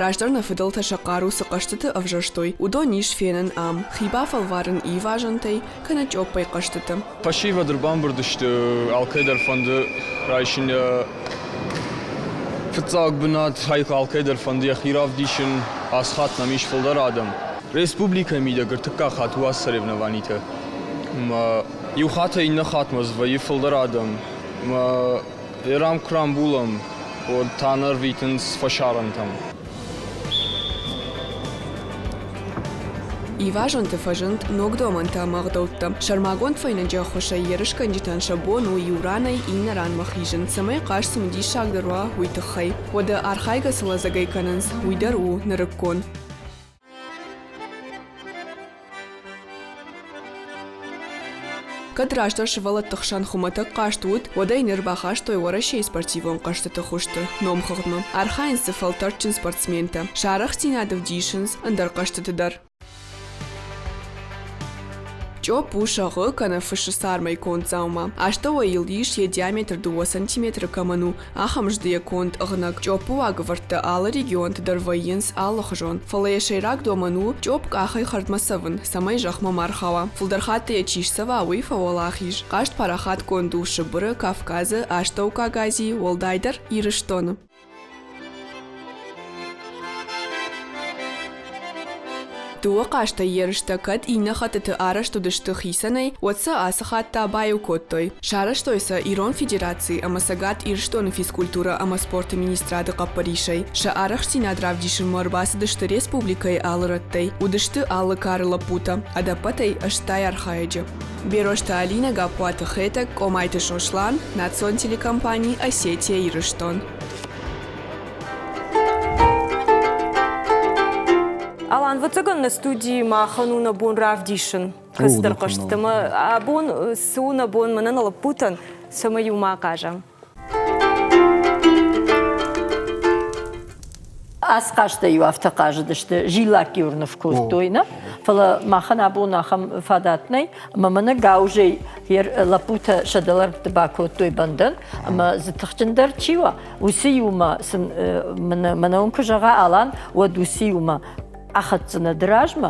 Раздӕр нӕ фыдӕлтӕ сӕ хъару цы хъӕзтыты ӕвзӕрстой, уыдон ис фенӕн ам, хи бафӕлварын ивазӕнтӕй кӕнӕ чъоппӕй хъӕзтыты. Фӕсивӕд ӕрбамбырд сты, алкӕй дӕр фӕнды райсын йӕ фыццаг бынат, алкӕй дӕр фӕнды йӕхи равдисын. Ацы хатт нӕм ис фылдӕр адӕм. Республикӕйы мидӕг ӕртыккаг хатт у ацы соревнованитӕ. Ӕмӕ иу хаттӕй иннӕ хатмӕ дзы вӕййы фылдӕр адӕм. Ӕмӕ Ерам куы рамбулӕм, уӕд та нӕ рвитынц фӕсарӕнтӕм. Ивазӕнты фӕзынд ног домӕнтӕ ӕмӕ ӕгъдӕуттӕ. Сӕрмагонд фӕйнӕджы ӕххуысӕй ерысгӕнджытӕн сӕ бон у иу ранӕй иннӕ ранмӕ хизын, цӕмӕй хъазт цымыдисагдӕр уа, уый тыххӕй. Уӕдӕ архайгӕ цы лӕдзӕгӕй кӕнынц, уый дӕр у нырыккон. Кӕд раздӕр сывӕллӕтты хсӕн хуымӕтӕг хъазт уыд, уӕд ӕй ныр бахастой Уӕрӕсейы спортивон хъӕзтыты хуызты номхыгъдмӕ. Архайынц дзы фӕлтӕрдджын спортсментӕ. Сӕ арӕхстдзинад ӕвдисынц ӕндӕр хъӕзтыты дӕр. Чъопп у сӕгъы кӕнӕ фысы цармӕй конд дзаума. Астӕуӕй йыл ис, йӕ диаметр дыууӕ сантиметры кӕмӕн у, Ахӕм здыйӕ конд ӕгънӕг чъоппы уагӕвӕрдтӕ алы регионты дӕр вӕййынц алыхуызон, фӕлӕ йӕ сӕйраг домӕн у чъопп къахӕй хӕрдмӕ цӕвын, цӕмӕй зӕхмӕ ма рхауа. Фылдӕр хатт йӕ чи сцӕва, уый фӕуӕлахиз. Хъазт парахатгонд у Сыбыры, Кавказы, Астӕуккаг Азийы, уӕлдайдӕр Ирыстоны. Дыууӕ хъазтӕй ерыстӕ кӕд иннӕ хӕттыты арӕзт уыдысты хицӕнӕй, уӕд сӕ ацы хатт та баиу кодтой. Сарӕзтой сӕ Ирон Федераци ӕмӕ Цӕгат Ирыстоны физкультурӕ ӕмӕ спорты министрады хъӕппӕрисӕй. Сӕ арӕхстдзинад равдисынмӕ ӕрбацыдысты республикӕйы алы рӕттӕй, уыдысты алы кары лӕппутӕ, ӕдӕппӕтӕй 80 архайӕджы. Берозты Алинӕ, Гаппуаты Хетӕг, Къомайты Сослан, национ телекомпани «Осетия-Ирыстон». Алан, ӕвӕццӕгӕн нӕ студийы махӕн у нӕ бон равдисын кӕцыдӕр хъӕзтытӕ. Ӕмӕ абон цы у нӕ бон мӕнӕ нӕ лӕппутӕн, цӕмӕй иумӕ ахъазӕм? Ацы хъазтӕ-иу афтӕ хъазыдысты, зиллакк-иу ӕрныв кодтой, нӕ? Фӕлӕ махӕн абон ахӕм фадат нӕй, ӕмӕ мӕнӕ гауызӕй лӕппутӕ сӕ дӕлӕрвты бакодтой бӕндӕн, ӕмӕ дзы тыхджындӕр чи уа, уыцы иумӕ сын мӕнӕ уын куы зӕгъа Алан, уӕд уыцы иумӕ ахӕцдзынӕ ды размӕ,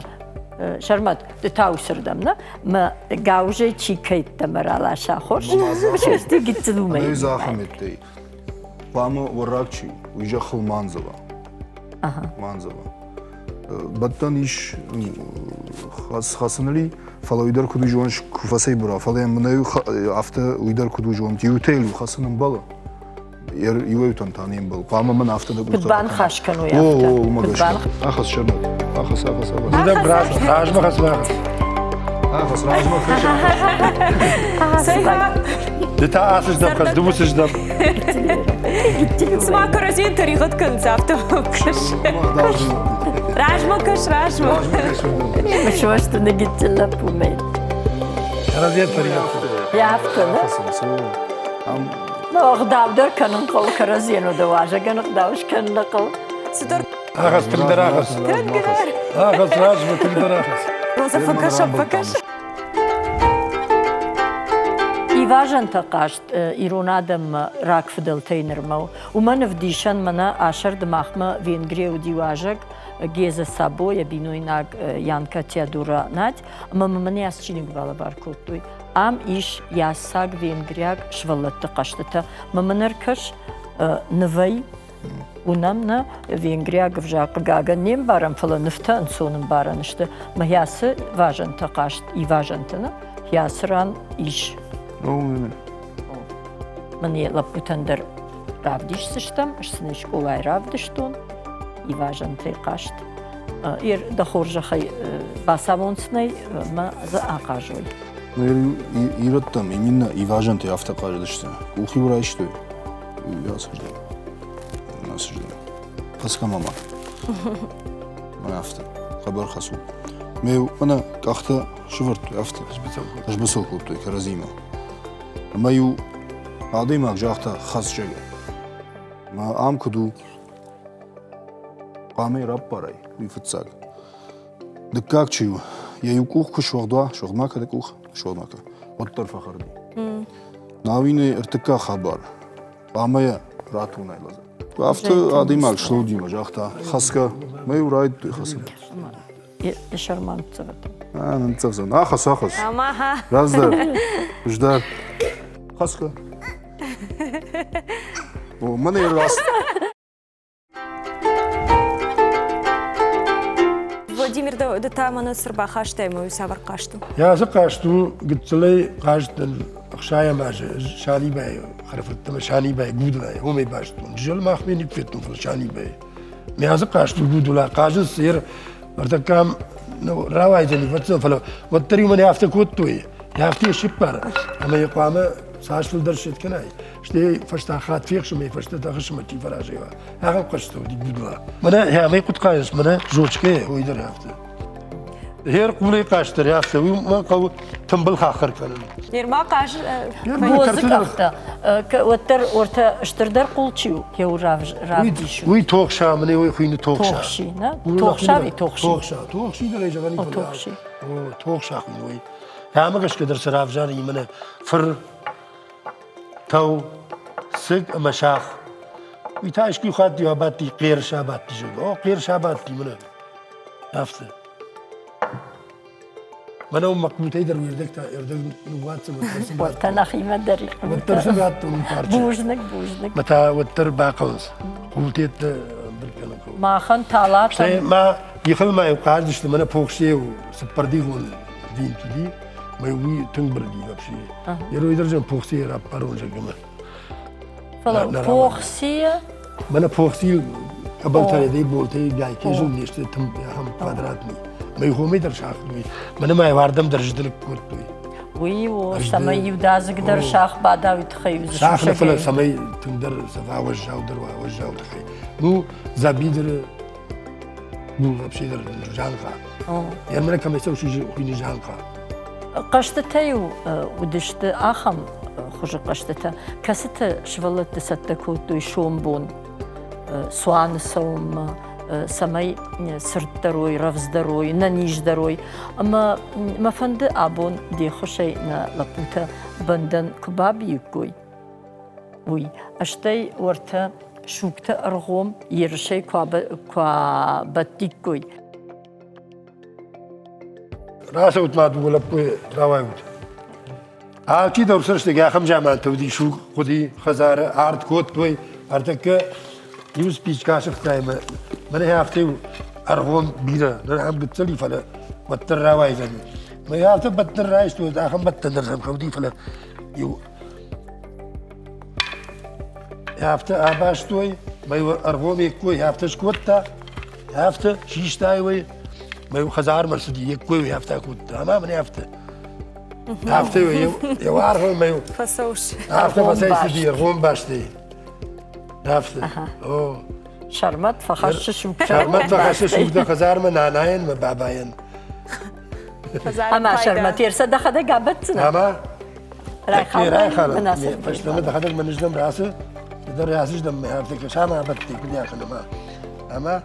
Сӕрмӕт, ды та уыцырдӕм, нӕ? Мӕ гауызӕй чи кӕйттӕмӕ раласа, хорз? Сты гыццыл уымӕй. Ӕнӕ Хъуамӕ уӕраг чи, уый зӕххыл ма андзӕва. Ма андзӕва. Бӕттӕн ис хӕцыныл, фӕлӕ уый дӕр куыд у зоныс, куы фӕцӕйбыра, фӕлӕ йӕм мӕнӕ афтӕ уый дӕр куыд у зонт, иутӕ йыл хӕцын ӕмбӕлы, иуӕй-иутӕн та не мбӕлы. Хъуамӕ мӕн афтӕ дӕ Куыд баныхас кӕной афтӕ? О, уымӕ гӕсгӕ. Ахӕсс сӕрмӕт. Ахӕсс, ахӕсс, ахӕсс. Размӕ хӕц, размӕ хӕц. Ахӕсс, размӕ хӕц. Ды та ацы здӕм хӕц, ды уыцы здӕм. Цыма кӕрӕдзийӕн тӕригъӕд кӕнынц, афтӕ кӕс. Размӕ кӕс, размӕ. Мысосты ныггыццыл лӕппумӕ. Кӕрӕдзийӕн тӕригъӕд. Афтӕ, нӕ? Ӕгъдау дӕр кӕнын хъӕуы кӕрӕдзийӕн уӕдӕ уазӕгӕн ӕгъдау скӕнын нӕ хъӕуы. Цыдӕр Ахӕсс, тынгдӕр ахӕсс. Тынгдӕр. Ахӕсс, размӕ, тынгдӕр ахӕсс. Роза, фӕкӕс, фӕкӕс. Ивазӕнтӕ хъазт ирон адӕммӕ рагфыдӕлтӕй нырмӕ у. Уымӕн ӕвдисӕн мӕнӕ асӕрды махмӕ Венгрийӕ уыди уазӕг Геза Сабо, йӕ бинойнаг Янка Теодора Надь, ӕмӕ мын ацы чиныг балӕвар кодтой. Ам ис яссаг венгриаг сывӕллӕтты хъӕзтытӕ. Мӕ мын ӕркӕс нывӕй уынӕм нӕ венгриаг ӕвзаг хъыгагӕн не мбарӕм, фӕлӕ нывтӕ ӕнцон ӕмбарӕн сты. Мӕ ацы вазӕнтӕ хъазт ивазӕнтӕ нӕ, ацы ран ис. Мын йӕ лӕппутӕн дӕр равдисдзыстӕм, ӕз сын ӕй скъолайы равдыстон, ивазӕнтӕй хъазт. Дӕ хорзӕхӕй бацамон сын ӕй ӕмӕ дзы ахъазой. Ирӕттӕм именно ивазӕнтӕй афтӕ хъазыдысты. Къух-иу райстой. Ацыздӕм. Ацыздӕм. Хӕцгӕ мама. Мӕнӕ афтӕ. Хъӕбӕр хӕцу. Ме мӕнӕ къӕхтӕ сывӕрдтой афтӕ. Сбыцӕу кодтой кӕрӕдзимӕ. Ӕмӕ-иу адӕймаг загъта хӕц, зӕгъгӕ. Мӕ ам куыд у, хъуамӕ раппарай, уый фыццаг. Дыккаг чи у, йӕ иу къух куы суӕгъд уа, суӕгъд ма кӕны къух, суӕгъд ма кӕны, уӕддӕр фӕхӕрди. Науины ӕртыккаг хабар, хъуамӕ йӕ ратонай лӕдзӕг. Афтӕ адӕймаг слӕудимӕ загъта, хӕцгӕ, мӕ иу райдыдтой хӕцын. Йӕ сӕрмӕ ныццӕвӕд. Ныццӕвдзӕн. Ахӕц, ахӕц. Раздӕр, хуыздӕр. Хӕцгӕ. О, мӕнӕ раст. Владимир, ды та мӕнӕ цы рбахастай мӕ цавӕр хъазт у? Йӕ ацы хъазт у гыццылӕй хъазт ӕхсайӕм азы Санибайы хӕрӕфырттӕмӕ Санибайы Гудлайы уымӕй базыдтон. Джызӕл махмӕ никуы федтон, фӕлӕ Санибайы. Мӕ ацы хъазт у Гудула. Хъазынц ер ӕртӕккӕм рауайдзӕни, фӕццӕн, фӕлӕ уӕддӕр-иу мӕнӕ афтӕ кодтой. Афтӕ йӕ сыппар, ӕмӕ йӕ хъуамӕ цас фылдӕр сет кӕнай, стӕй фӕстаг хатт фехсымӕй фӕстӕ тӕхысмӕ чи фӕразӕй уа, ахӕм хъазтӕ уыди Гудла. Мӕнӕ хӕмӕй куыд хъазынц, мӕнӕ зочкӕйы, уый дӕр афтӕ. Гъер хъулӕй хъазт дӕр афтӕ, уый мӕ хъӕуы тымбыл хаххӕр кӕнын. Нырма хъаз Бодзы къӕхтӕ, уӕддӕр ортӕ стырдӕр хъул чи у, кӕуыл равдисут? Уый тохса, мӕнӕ уый хуыйны тохса. Тохси, нӕ? Тохса ӕви тохси? Тохса, тохси дӕр ӕй зӕгъӕн Тохси. Тохса хуыйны уый. Ӕмӕ гӕсгӕ дӕр сӕ равзары мӕнӕ фыр, тӕу, сыг ӕмӕ сах. Уый та искуы хатт иу абадти, хъер сабадти, зӕгъгӕ. О, хъер сабадти, мӕнӕ. Афтӕ. Мӕнӕ уым мӕхъмутӕй дӕр уӕрдӕгтӕ ӕрдӕг ныууадздзӕн, уӕддӕр сын Уӕддӕр нӕхимӕ дӕр Уӕддӕр сын радтон парчы. Бузныг, бузныг. Мӕ та уӕддӕр бахъӕуынц. Хъултеттӕ ӕмбырд кӕнын хъӕуы. Махӕн талатӕн. Стӕй ма ихыл ма иу хъаздысты, мӕнӕ похсейы цыппӕрдигъон винт уыди, мӕ уый тынг бырыди вообще. Ерой дӕр зӕн похсейы раппарон зӕгъгӕ. Фӕлӕ похсийӕ Мӕнӕ похсийыл къӕбӕлтӕ дӕй болтӕй гайкезыл не сты тым ахӕм квадратный. Мӕ хомӕй дӕр сахтой. Мӕнӕ ма ардӕм дӕр зыдылыг кодтой. Уый у, цӕмӕй иудадзыг дӕр сах бада, уый тыххӕй Сах нӕ, фӕлӕ цӕмӕй тынгдӕр уӕззаудӕр уа, уӕззау тыххӕй. Ну, дзӕбидыры ну, вообще дӕр жанхъа. Йӕ мӕнӕ кӕмӕй цӕуы, хуыйны жанхъа. Хъӕзтытӕ-иу уыдысты ахӕм хуызы хъӕзтытӕ, кӕцыты сывӕллӕтты цӕттӕ кодтой сомбон цуаны цӕуынмӕ, цӕмӕй цырддӕр уой, рӕвдздӕр уой, нӕниздӕр уой. Ӕмӕ мӕ фӕнды абон де ххуысӕй нӕ лӕппутӕ бӕндӕн куы бабииккой, уый. Стӕй уӕртӕ сугты ӕргъом ерысӕй куы абӕттиккой. Рацӕут ма дыууӕ лӕппуйы, рауайут. Алчи дӕр сырстыг ахӕм заманты уыди суг хъуыди хӕдзары, арт кодтой, ӕртӕккӕ иу спичка сыгътай ӕмӕ мӕнӕ афтӕ ӕргъом бирӕ, ныр ахӕм гыццыл и, фӕлӕ уӕддӕр рауайдзӕни. Мӕ афтӕ бӕттӕн райстой, ахӕм бӕттӕн дӕр сӕм хъуыди, фӕлӕ иу афтӕ абастой, мӕ ӕргъом йе ккой афтӕ скодта, афтӕ систай уый, мӕ хӕдзармӕ рцыди, йе ккой уый афтӕ кодта, ӕмӕ мын афтӕ. Афтӕ йӕ аргъыл мӕ Фӕцӕуыс. Афтӕ фӕцӕйцыди ӕргъом бастӕй. Афтӕ. О. Сӕрмӕт фӕхӕссы сугтӕ. Сӕрмӕт фӕхӕссы сугтӕ хӕдзармӕ нанайӕн мӕ бабайӕн. Ӕмӕ Сӕрмӕт ерсӕ дӕхӕдӕг абӕтдзынӕ? Ӕмӕ райхалын. Фӕстӕмӕ дӕхӕдӕг мӕ ныздӕм рацы, дӕр рацыздӕм мӕ афтӕ кӕсама абӕтти куыд яхӕнӕ ӕмӕ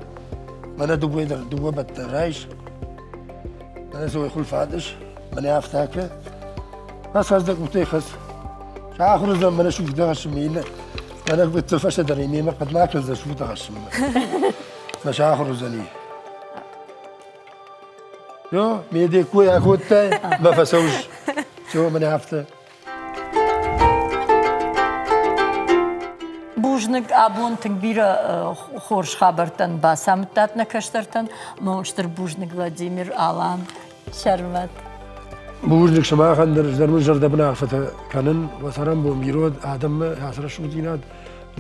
мӕнӕ дыууӕ дӕр дыууӕ бӕттӕн райс, мӕнӕ сой хуылфадыс, мӕнӕ афтӕ кӕ. Ацаз дӕ къухтӕй хӕц. Сахуыр уыдзӕн мӕнӕ сугтӕ хӕссынмӕ иннӕ мӕнӕ гыццыл фӕстӕдӕр мемӕ хъӕдмӕ акӕндзӕн сугтӕ хӕссынмӕ. Мӕ сахуыр уыдзӕни. Ё, ме де кой акодтай, мӕ фӕцӕуыс. Всё, мӕнӕ афтӕ. Бузныг, абон тынг бирӕ хорз хабӕрттӕн бацамыдтат нӕ кӕстӕртӕн. Мо стыр бузныг, Владимир, Алан, Сӕрмӕт. Бузныг сымахӕн дӕр, ӕз дӕр уын зӕрдӕбын арфӕтӕ кӕнын уӕ цӕрӕнбон бирӕ адӕммӕ ацы рӕсугъддзинад,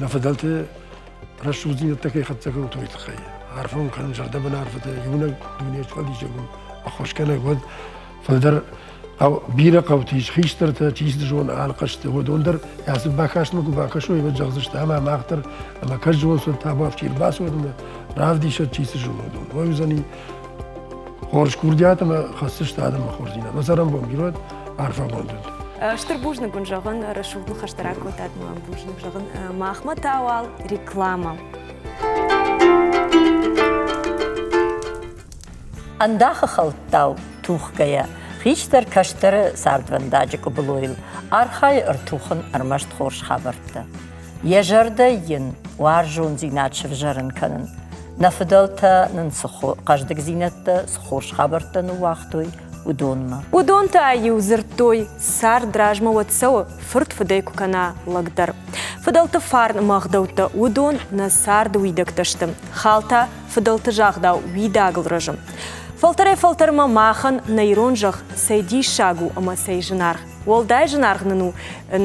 нӕ фыдӕлты рӕсугъддзинӕдтӕ кӕй хӕццӕ кӕнут, уый тыххӕй. Арфӕ уын кӕнын зӕрдӕбын арфӕтӕ, иунӕг дуне сфӕлдисӕг уын ӕххуысгӕнӕг уӕд, фылдӕр бирӕ хъӕуты ис хистӕртӕ, чи цы зоны алы уыдон дӕр ацы бакастмӕ куы бакӕсой, уӕд зӕгъдзысты, ӕмӕ мах дӕр ӕмӕ кӕд зонын, табуаф чи ӕрбацӕуӕд ӕмӕ равдисӕд, чи цы зоны, уыдон. Уый уыдзӕни хорз курдиат ӕмӕ хӕсдзысты адӕммӕ хорздзинад. Мӕ цӕрӕнбон бирӕ уӕд, арфӕгонд уӕд. Стыр бузныг уын зӕгъын, рӕсугъд ныхӕстӕ ракодтат мӕ бузныг зӕгъын. Махмӕ та уал реклама. Ӕндахы хӕлттау тухгӕйӕ, хистӕр кӕстӕры цардвӕндаджы къуыбылойыл архайы ӕртухын ӕрмӕст хорз хабӕрттӕ. Йӕ зӕрдӕ йын уарзондзинад сывзӕрын кӕнын. Нӕ фыдӕлтӕ нын цы хъӕздыгдзинӕдтӕ, цы хорз хабӕрттӕ ныууагътой, уыдонмӕ. Уыдон та-иу дзырдтой, цард размӕ уӕд цӕуы, фырт фыдӕй куы кӕна лӕг дӕр. Фыдӕлты фарн ӕмӕ ӕгъдӕуттӕ уыдон нӕ царды уидӕгтӕ сты. Хал та фыдӕлты загъдау уидагыл рӕзы. Фӕлтӕрӕй-фӕлтӕрмӕ махӕн нӕ ирон зӕхх цӕй диссаг у ӕмӕ цӕй зынаргъ. Уӕлдай зынаргъ нын у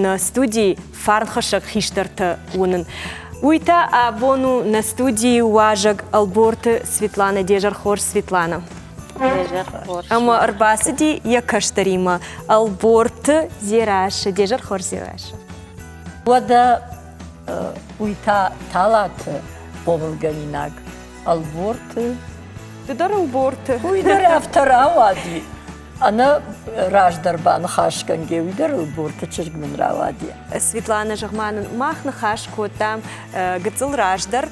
нӕ студийы фарнхӕссӕг хистӕртӕ уынын. Уый та абон у нӕ студийы уазӕг Ӕлборты Светланӕ. Де зӕр хорз, Светланӕ. Ӕмӕ ӕрбацыди йӕ кӕстӕримӕ Ӕлборты Дзерассӕ. Де зӕр хорз, Дзерассӕ. Уӕдӕ уый та Талаты хъомылгӕнинаг Ӕлборты. Ды дӕр Ӕлборты. Уый дӕр афтӕ рауади. Ӕнӕ раздӕр баныхасгӕнгӕ уый дӕр Ӕлборты чызг мын рауади. Светланӕ, зӕгъ-ма нын, мах ныхас кодтам гыццыл раздӕр,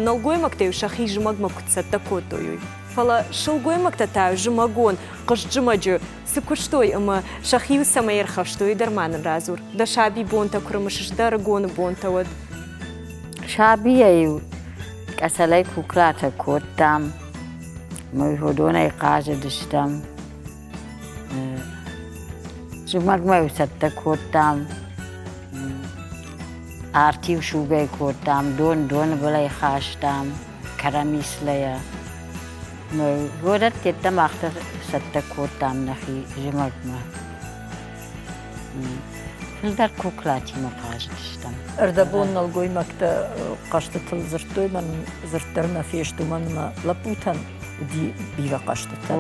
нӕлгоймӕгтӕ-иу сӕхи зымӕгмӕ куыд цӕттӕ кодтой, уый. Фӕлӕ сылгоймӕгтӕ та зымӕгон хъызт зымӕджы цы куыстой ӕмӕ сӕхи-иу цӕмӕй ӕрхӕстой, дӕр ма нын радзур. Дӕ сабибонтӕ куы рымысыс, дӕ ӕрыгоны бонтӕ уӕд. Сабийӕ-иу къӕцӕлӕй куклатӕ кодтам, мы уыдонӕй хъазыдыстӕм. Зымӕгмӕ-иу цӕттӕ кодтам, арт-иу сугӕй кодтам, дон доны былӕй хастам, карамислӕйӕ. Горӕттӕ мах дӕр цӕттӕ кодтам нӕхи зымӕгмӕ. Фылдӕр куклатимӕ хъазыдыстӕм. Ӕрдӕбон нӕлгоймӕгтӕ хъӕзтытыл дзырдтой, мӕн дзырд дӕр нӕ фесты, уымӕн ӕмӕ лӕппутӕн уыди бирӕ хъӕзтытӕ.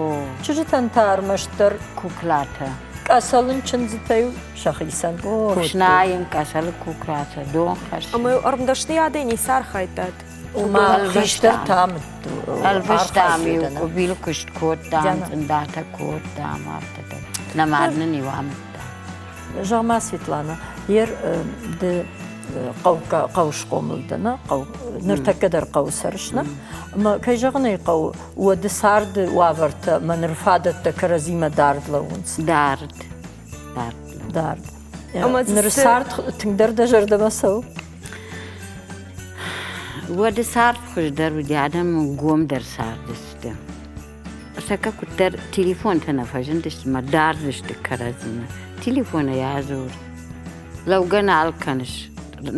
Чызджытӕн та ӕрмӕстдӕр куклатӕ. Къӕсӕлын чындзытӕ-иу сӕхицӕн кодтой. Фснайын, къӕсӕлы куклатӕ, дон хӕссын. Ӕмӕ ӕрмдӕсныйадӕй ницы архайдтат? Ома хистӕртӕ амыдтой. Ӕлвӕстам-иу къуыбилы куыст кодтам, цъындатӕ кодтам, афтӕ дӕр. Нӕ мад нын-иу амыдта. Зӕгъ-ма, Светлана, ер ды хъӕу схъомыл дӕ, нӕ хъӕу, ныртӕккӕ дӕр хъӕуы цӕрыс, нӕ? Ӕмӕ, кӕй зӕгъын ӕй хъӕуы, уӕды царды уавӕртӕ мӕ ныр фадӕттӕ кӕрӕдзимӕ дард лӕууынц. Дард. Дард. Дард. Ныр цард тынгдӕр дӕ зӕрдӕмӕ цӕуы? Уӕды цард хуыздӕр уыди, адӕм гомдӕр цардысты. Ныртӕккӕ куыддӕр телефонтӕ нӕ фӕзындысты ӕмӕ дардысты кӕрӕдзимӕ. Телефонӕй адзур, лӕугӕ нал кӕныс,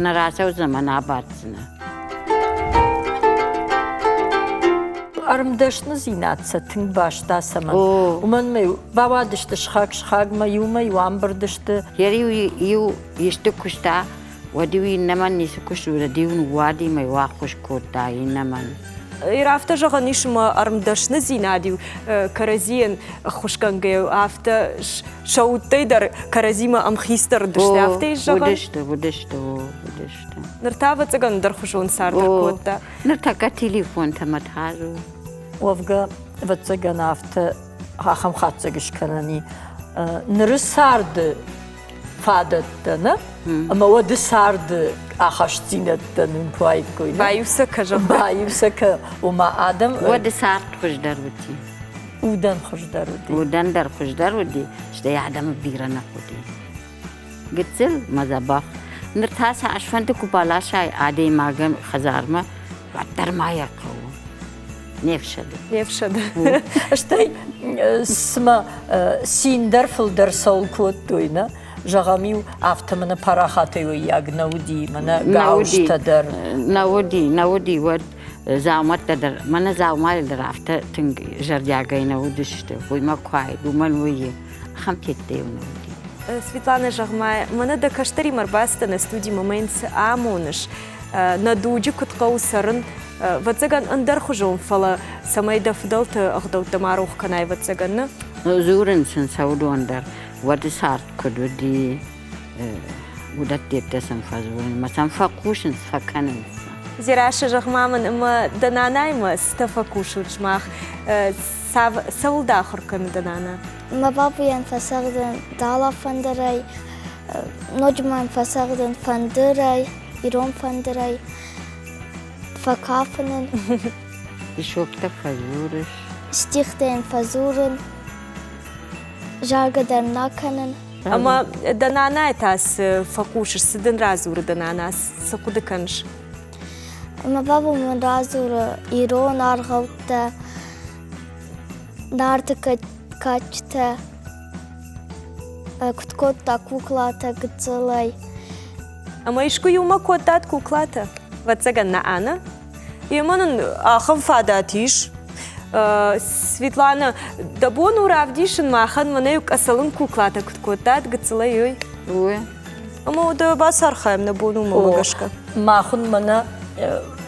нӕ рацӕудзынӕ ӕмӕ нӕ абаддзынӕ. Ӕрмдӕсныдзинад сӕ тынг баста цӕмӕн? Уымӕн ӕмӕ бауадысты сыхаг-сыхагмӕ, иумӕ-иу амбырд сты. Йӕ-иу иу исты куыста, уӕд-иу иннӕмӕн ницы куыст уыд, уӕд-иу ныууадимӕ-иу ӕххуыс кодта иннӕмӕн. Ир афтӕ зӕгъӕн ис, ӕмӕ ӕрмдӕсныдзинад-иу кӕрӕдзийӕн ӕххуысгӕнгӕ афтӕ сӕ удтӕй дӕр кӕрӕдзимӕ ӕмхицдӕр уыдысты, афтӕ ис зӕгъӕн? Уыдысты, уыдысты, уыдысты. Ныр та, ӕвӕццӕгӕн, ӕндӕрхуызон цард ӕркодта. Ныртӕккӕ телефонтӕ мӕ тары. Уӕвгӕ, ӕвӕццӕгӕн, афтӕ ахӕм хатдзӕг скӕнӕн и. Ныры царды фадӕттӕ, нӕ? Ӕмӕ уӕды царды ахастдзинӕдтӕ нын куы уаиккой. Баиу сӕ кӕ, зӕгъгӕ. Баиу сӕ кӕ, ома адӕм... Уӕды цард хуыздӕр уыди. Удӕн хуыздӕр уыди. Удӕн дӕр хуыздӕр уыди, стӕй адӕмы бирӕ нӕ хъуыди. Гыццыл мӕ дзӕбӕх. Ныр та цасфӕнды куы баласай адӕймагӕн хӕдзармӕ, уӕддӕр ма йӕ хъӕуы. Не фсӕды. Не фсӕды. Стӕй цыма цин дӕр фылдӕр цӕуыл кодтой, нӕ? Зӕгъӕм-иу, афтӕ мӕнӕ парахатӕй уыййаг нӕ уыди, мӕнӕ гауызтӕ дӕр. Нӕ уыди, нӕ уыди, уӕд дзаумӕттӕ дӕр, мӕнӕ дзаумайыл дӕр афтӕ тынг зӕрдиагӕй нӕ уыдысты. Уый мӕ куы уымӕн уый. Ахӕм тедтӕ-иу нӕ уыди. Светлана, зӕгъ-ма, мӕнӕ дӕ кӕстӕримӕ ӕрбацыдтӕ нӕ студимӕ, мӕ йын цы амоныс? Нӕ дуджы куыд хъӕуы цӕрын? Ӕвӕццӕгӕн, ӕндӕрхуызон, фӕлӕ цӕмӕй дӕ фыдӕлты ӕгъдӕуттӕ ма рох кӕнай, ӕвӕццӕгӕн, нӕ? Дзурын сын сӕ уыдон дӕр, уӕды цард куыд уыди, уыдӕттӕ сын фӕдзурын ӕмӕ сӕм фӕхъусынц, фӕкӕнынц. Дзерассӕ, зӕгъ-ма мын, ӕмӕ дӕ нанаимӕ цытӕ фӕкусут сымах? Цӕуыл дӕ ахуыр кӕны дӕ нана? Мӕ бабуйӕн фӕцӕгъдын дала фӕндырӕй, ноджы ма йын фӕцӕгъдын фӕндырӕй, ирон фӕндырӕй, фӕкафынын. Исоктӕ фӕдзурыс? Стихтӕ йын фӕдзурын, заргӕ дӕр нӕ кӕнын. Ӕмӕ дӕ нанайы та цы фӕхъусыс, цы дын радзуры дӕ нана, цы хъуыды кӕныс? Мӕ баба мын радзуры ирон аргъӕуттӕ, Нарты кадджытӕ, куыд кодта куклатӕ гыццылӕй. Ӕмӕ искуы иумӕ кодтат куклатӕ? Ӕвӕццӕгӕн, нӕ ӕнӕ? Емӕ нын ахӕм фадат ис. Светлана, дӕ бон у равдисын махӕн мӕнӕ-иу къӕцӕлын куклатӕ куыд кодтат гыццылӕй, ой? Ой. Ӕмӕ уӕдӕ бацархайӕм нӕ бон у мӕ гӕсгӕ. Махуын мӕнӕ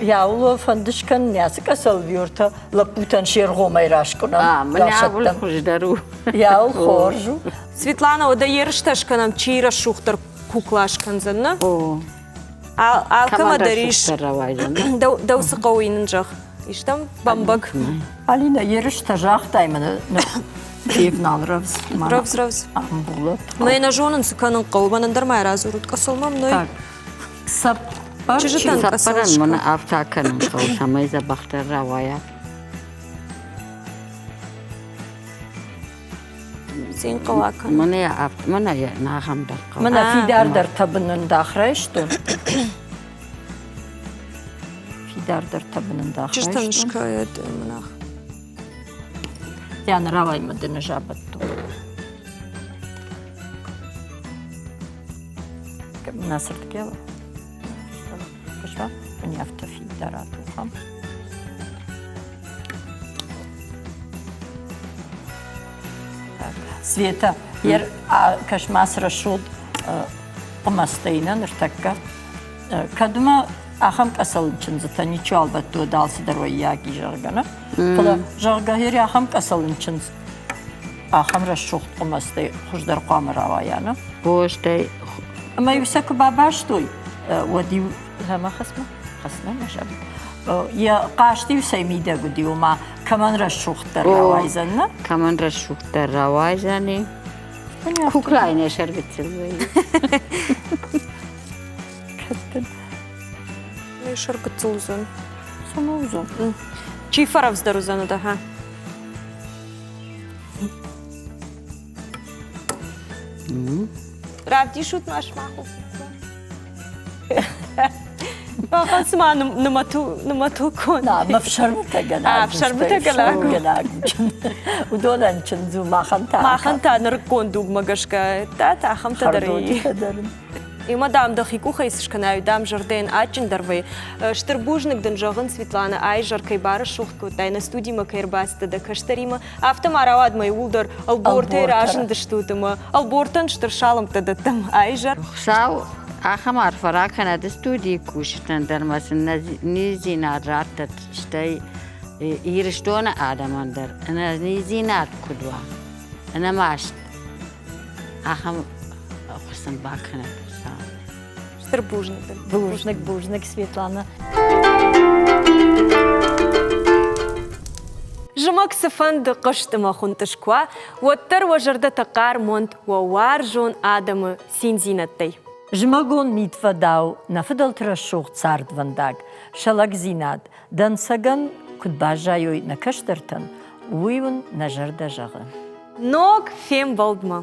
Яуло фӕнды скӕнын ацы къӕцӕлвёртӕ лӕппутӕн се ргъомӕй раскъуынӕм. Мӕнӕ хуыздӕр у. Яул хорз у. Светлана, уӕдӕ ерыстӕ скӕнӕм, чи рӕсугъддӕр кукла скӕндзӕн, нӕ? Алкӕмӕ дӕр ис. Дӕу цы хъӕуы нын зӕгъ. Истӕм бӕмбӕг. Алина, ерыстӕ загътай мӕнӕ февнал рӕвдз. Рӕвдз, рӕвдз. Амбулат. Мӕ нӕ зонын, цы кӕнын хъӕуы. Мӕнӕн дӕр ма радзурут. Къӕцӕл мӕм ной. Цӕппӕр. Чызджытӕн къӕцӕл Цӕппӕрӕн мӕнӕ афтӕ кӕнын хъӕуы, цӕмӕй дзӕбӕхдӕр рауайа. Цин хъӕуа кӕнын. Мӕнӕ мӕнӕ ахӕм дӕр хъӕуы. Мӕнӕ фидардӕр тӕбынӕндах райстон. Фидардӕр тӕбынӕндах райстон. Чызджытӕн скӕйӕд мынах. Диана, рауай мӕ дын ӕз абӕттон. Насырдгела. Кышва, мені автофидар атухам. Света, ер кӕс-ма цы рӕсугъд хъуымӕцтӕй нӕ ныртӕккӕ. Кӕд ма ахӕм къӕцӕлын чындзытӕ ничиуал бӕтты, уӕд алцыдӕр уӕййаг и, зӕгъгӕ, нӕ? Фӕлӕ, зӕгъгӕ, ер ахӕм къӕцӕлын чындз ахӕм рӕсугъд хъуымӕцтӕй хуыздӕр хъуамӕ рауайа, нӕ? Бостӕй. Ӕмӕ-иу сӕ куы бабастой, уӕд-иу ӕмӕ хӕсмӕ, хӕсмӕ мӕ зӕрд. Йӕ хъазт-иу цӕй мидӕг уыди, ома кӕмӕн рӕсугъддӕр рауайдзӕн, нӕ? Кӕмӕн рӕсугъддӕр рауайдзӕни? Куклайы нӕ сӕргыццыл вӕййы. Кӕддӕр. Нӕ сӕргыццыл уыдзӕн. Цӕмӕ уыдзӕн? Чи фӕрӕвдздӕр уыдзӕн, уыдӕ, ха? Равдисут ма сымахыл. Бахан цыма нымӕтыл конд. На, мӕ фсӕрмытӕгӕнӕг. А, фсӕрмытӕгӕнӕг. Уыдонӕн чындз у, махӕн та. Махӕн та нырыккон дугмӕ гӕсгӕ та ахӕмтӕ дӕр дӕр. Имӕ, дам, дӕхи къухӕй цы скӕнай, дам, зӕрдӕйӕн адджындӕр вӕййы. Стыр бузныг дын зӕгъын, Светлана, айзӕр кӕй барӕсугъд кодтай, нӕ студимӕ кӕй ӕрбацыдтӕ дӕ кӕстӕримӕ. Афтӕ ма рауад мӕ иууылдӕр ӕлбортӕй разындыстут ӕмӕ ӕлбортӕн стыр салӕмттӕ дӕттӕм айзӕр. Хуыцау ахӕм арфӕ ракӕнӕд студийы кусджытӕн дӕр ма сын низдзинад раттӕд, стӕй Ирыстоны адӕмӕн дӕр ӕнӕниздзинад куыд уа, ӕнӕмаст ахӕм ӕххуыс сын бакӕнӕд Хуыцау. Стыр бузныг дын. Бузныг, бузныг, Светлана. Зымӕг цыфӕнды хъызт ӕмӕ хуынтъыз куы уа, уӕддӕр уӕ зӕрдӕтӕ хъарм уӕнт уӕ уарзон адӕмы циндзинӕдтӕй. Зымӕгон митвӕдау нӕ фыдӕлты рӕсугъд цардвӕндаг, сӕ лӕгдзинад, дӕнцӕгӕн куыд баззайой нӕ кӕстӕртӕн, уый уын нӕ зӕрдӕ зӕгъы. Ног фембӕлдмӕ!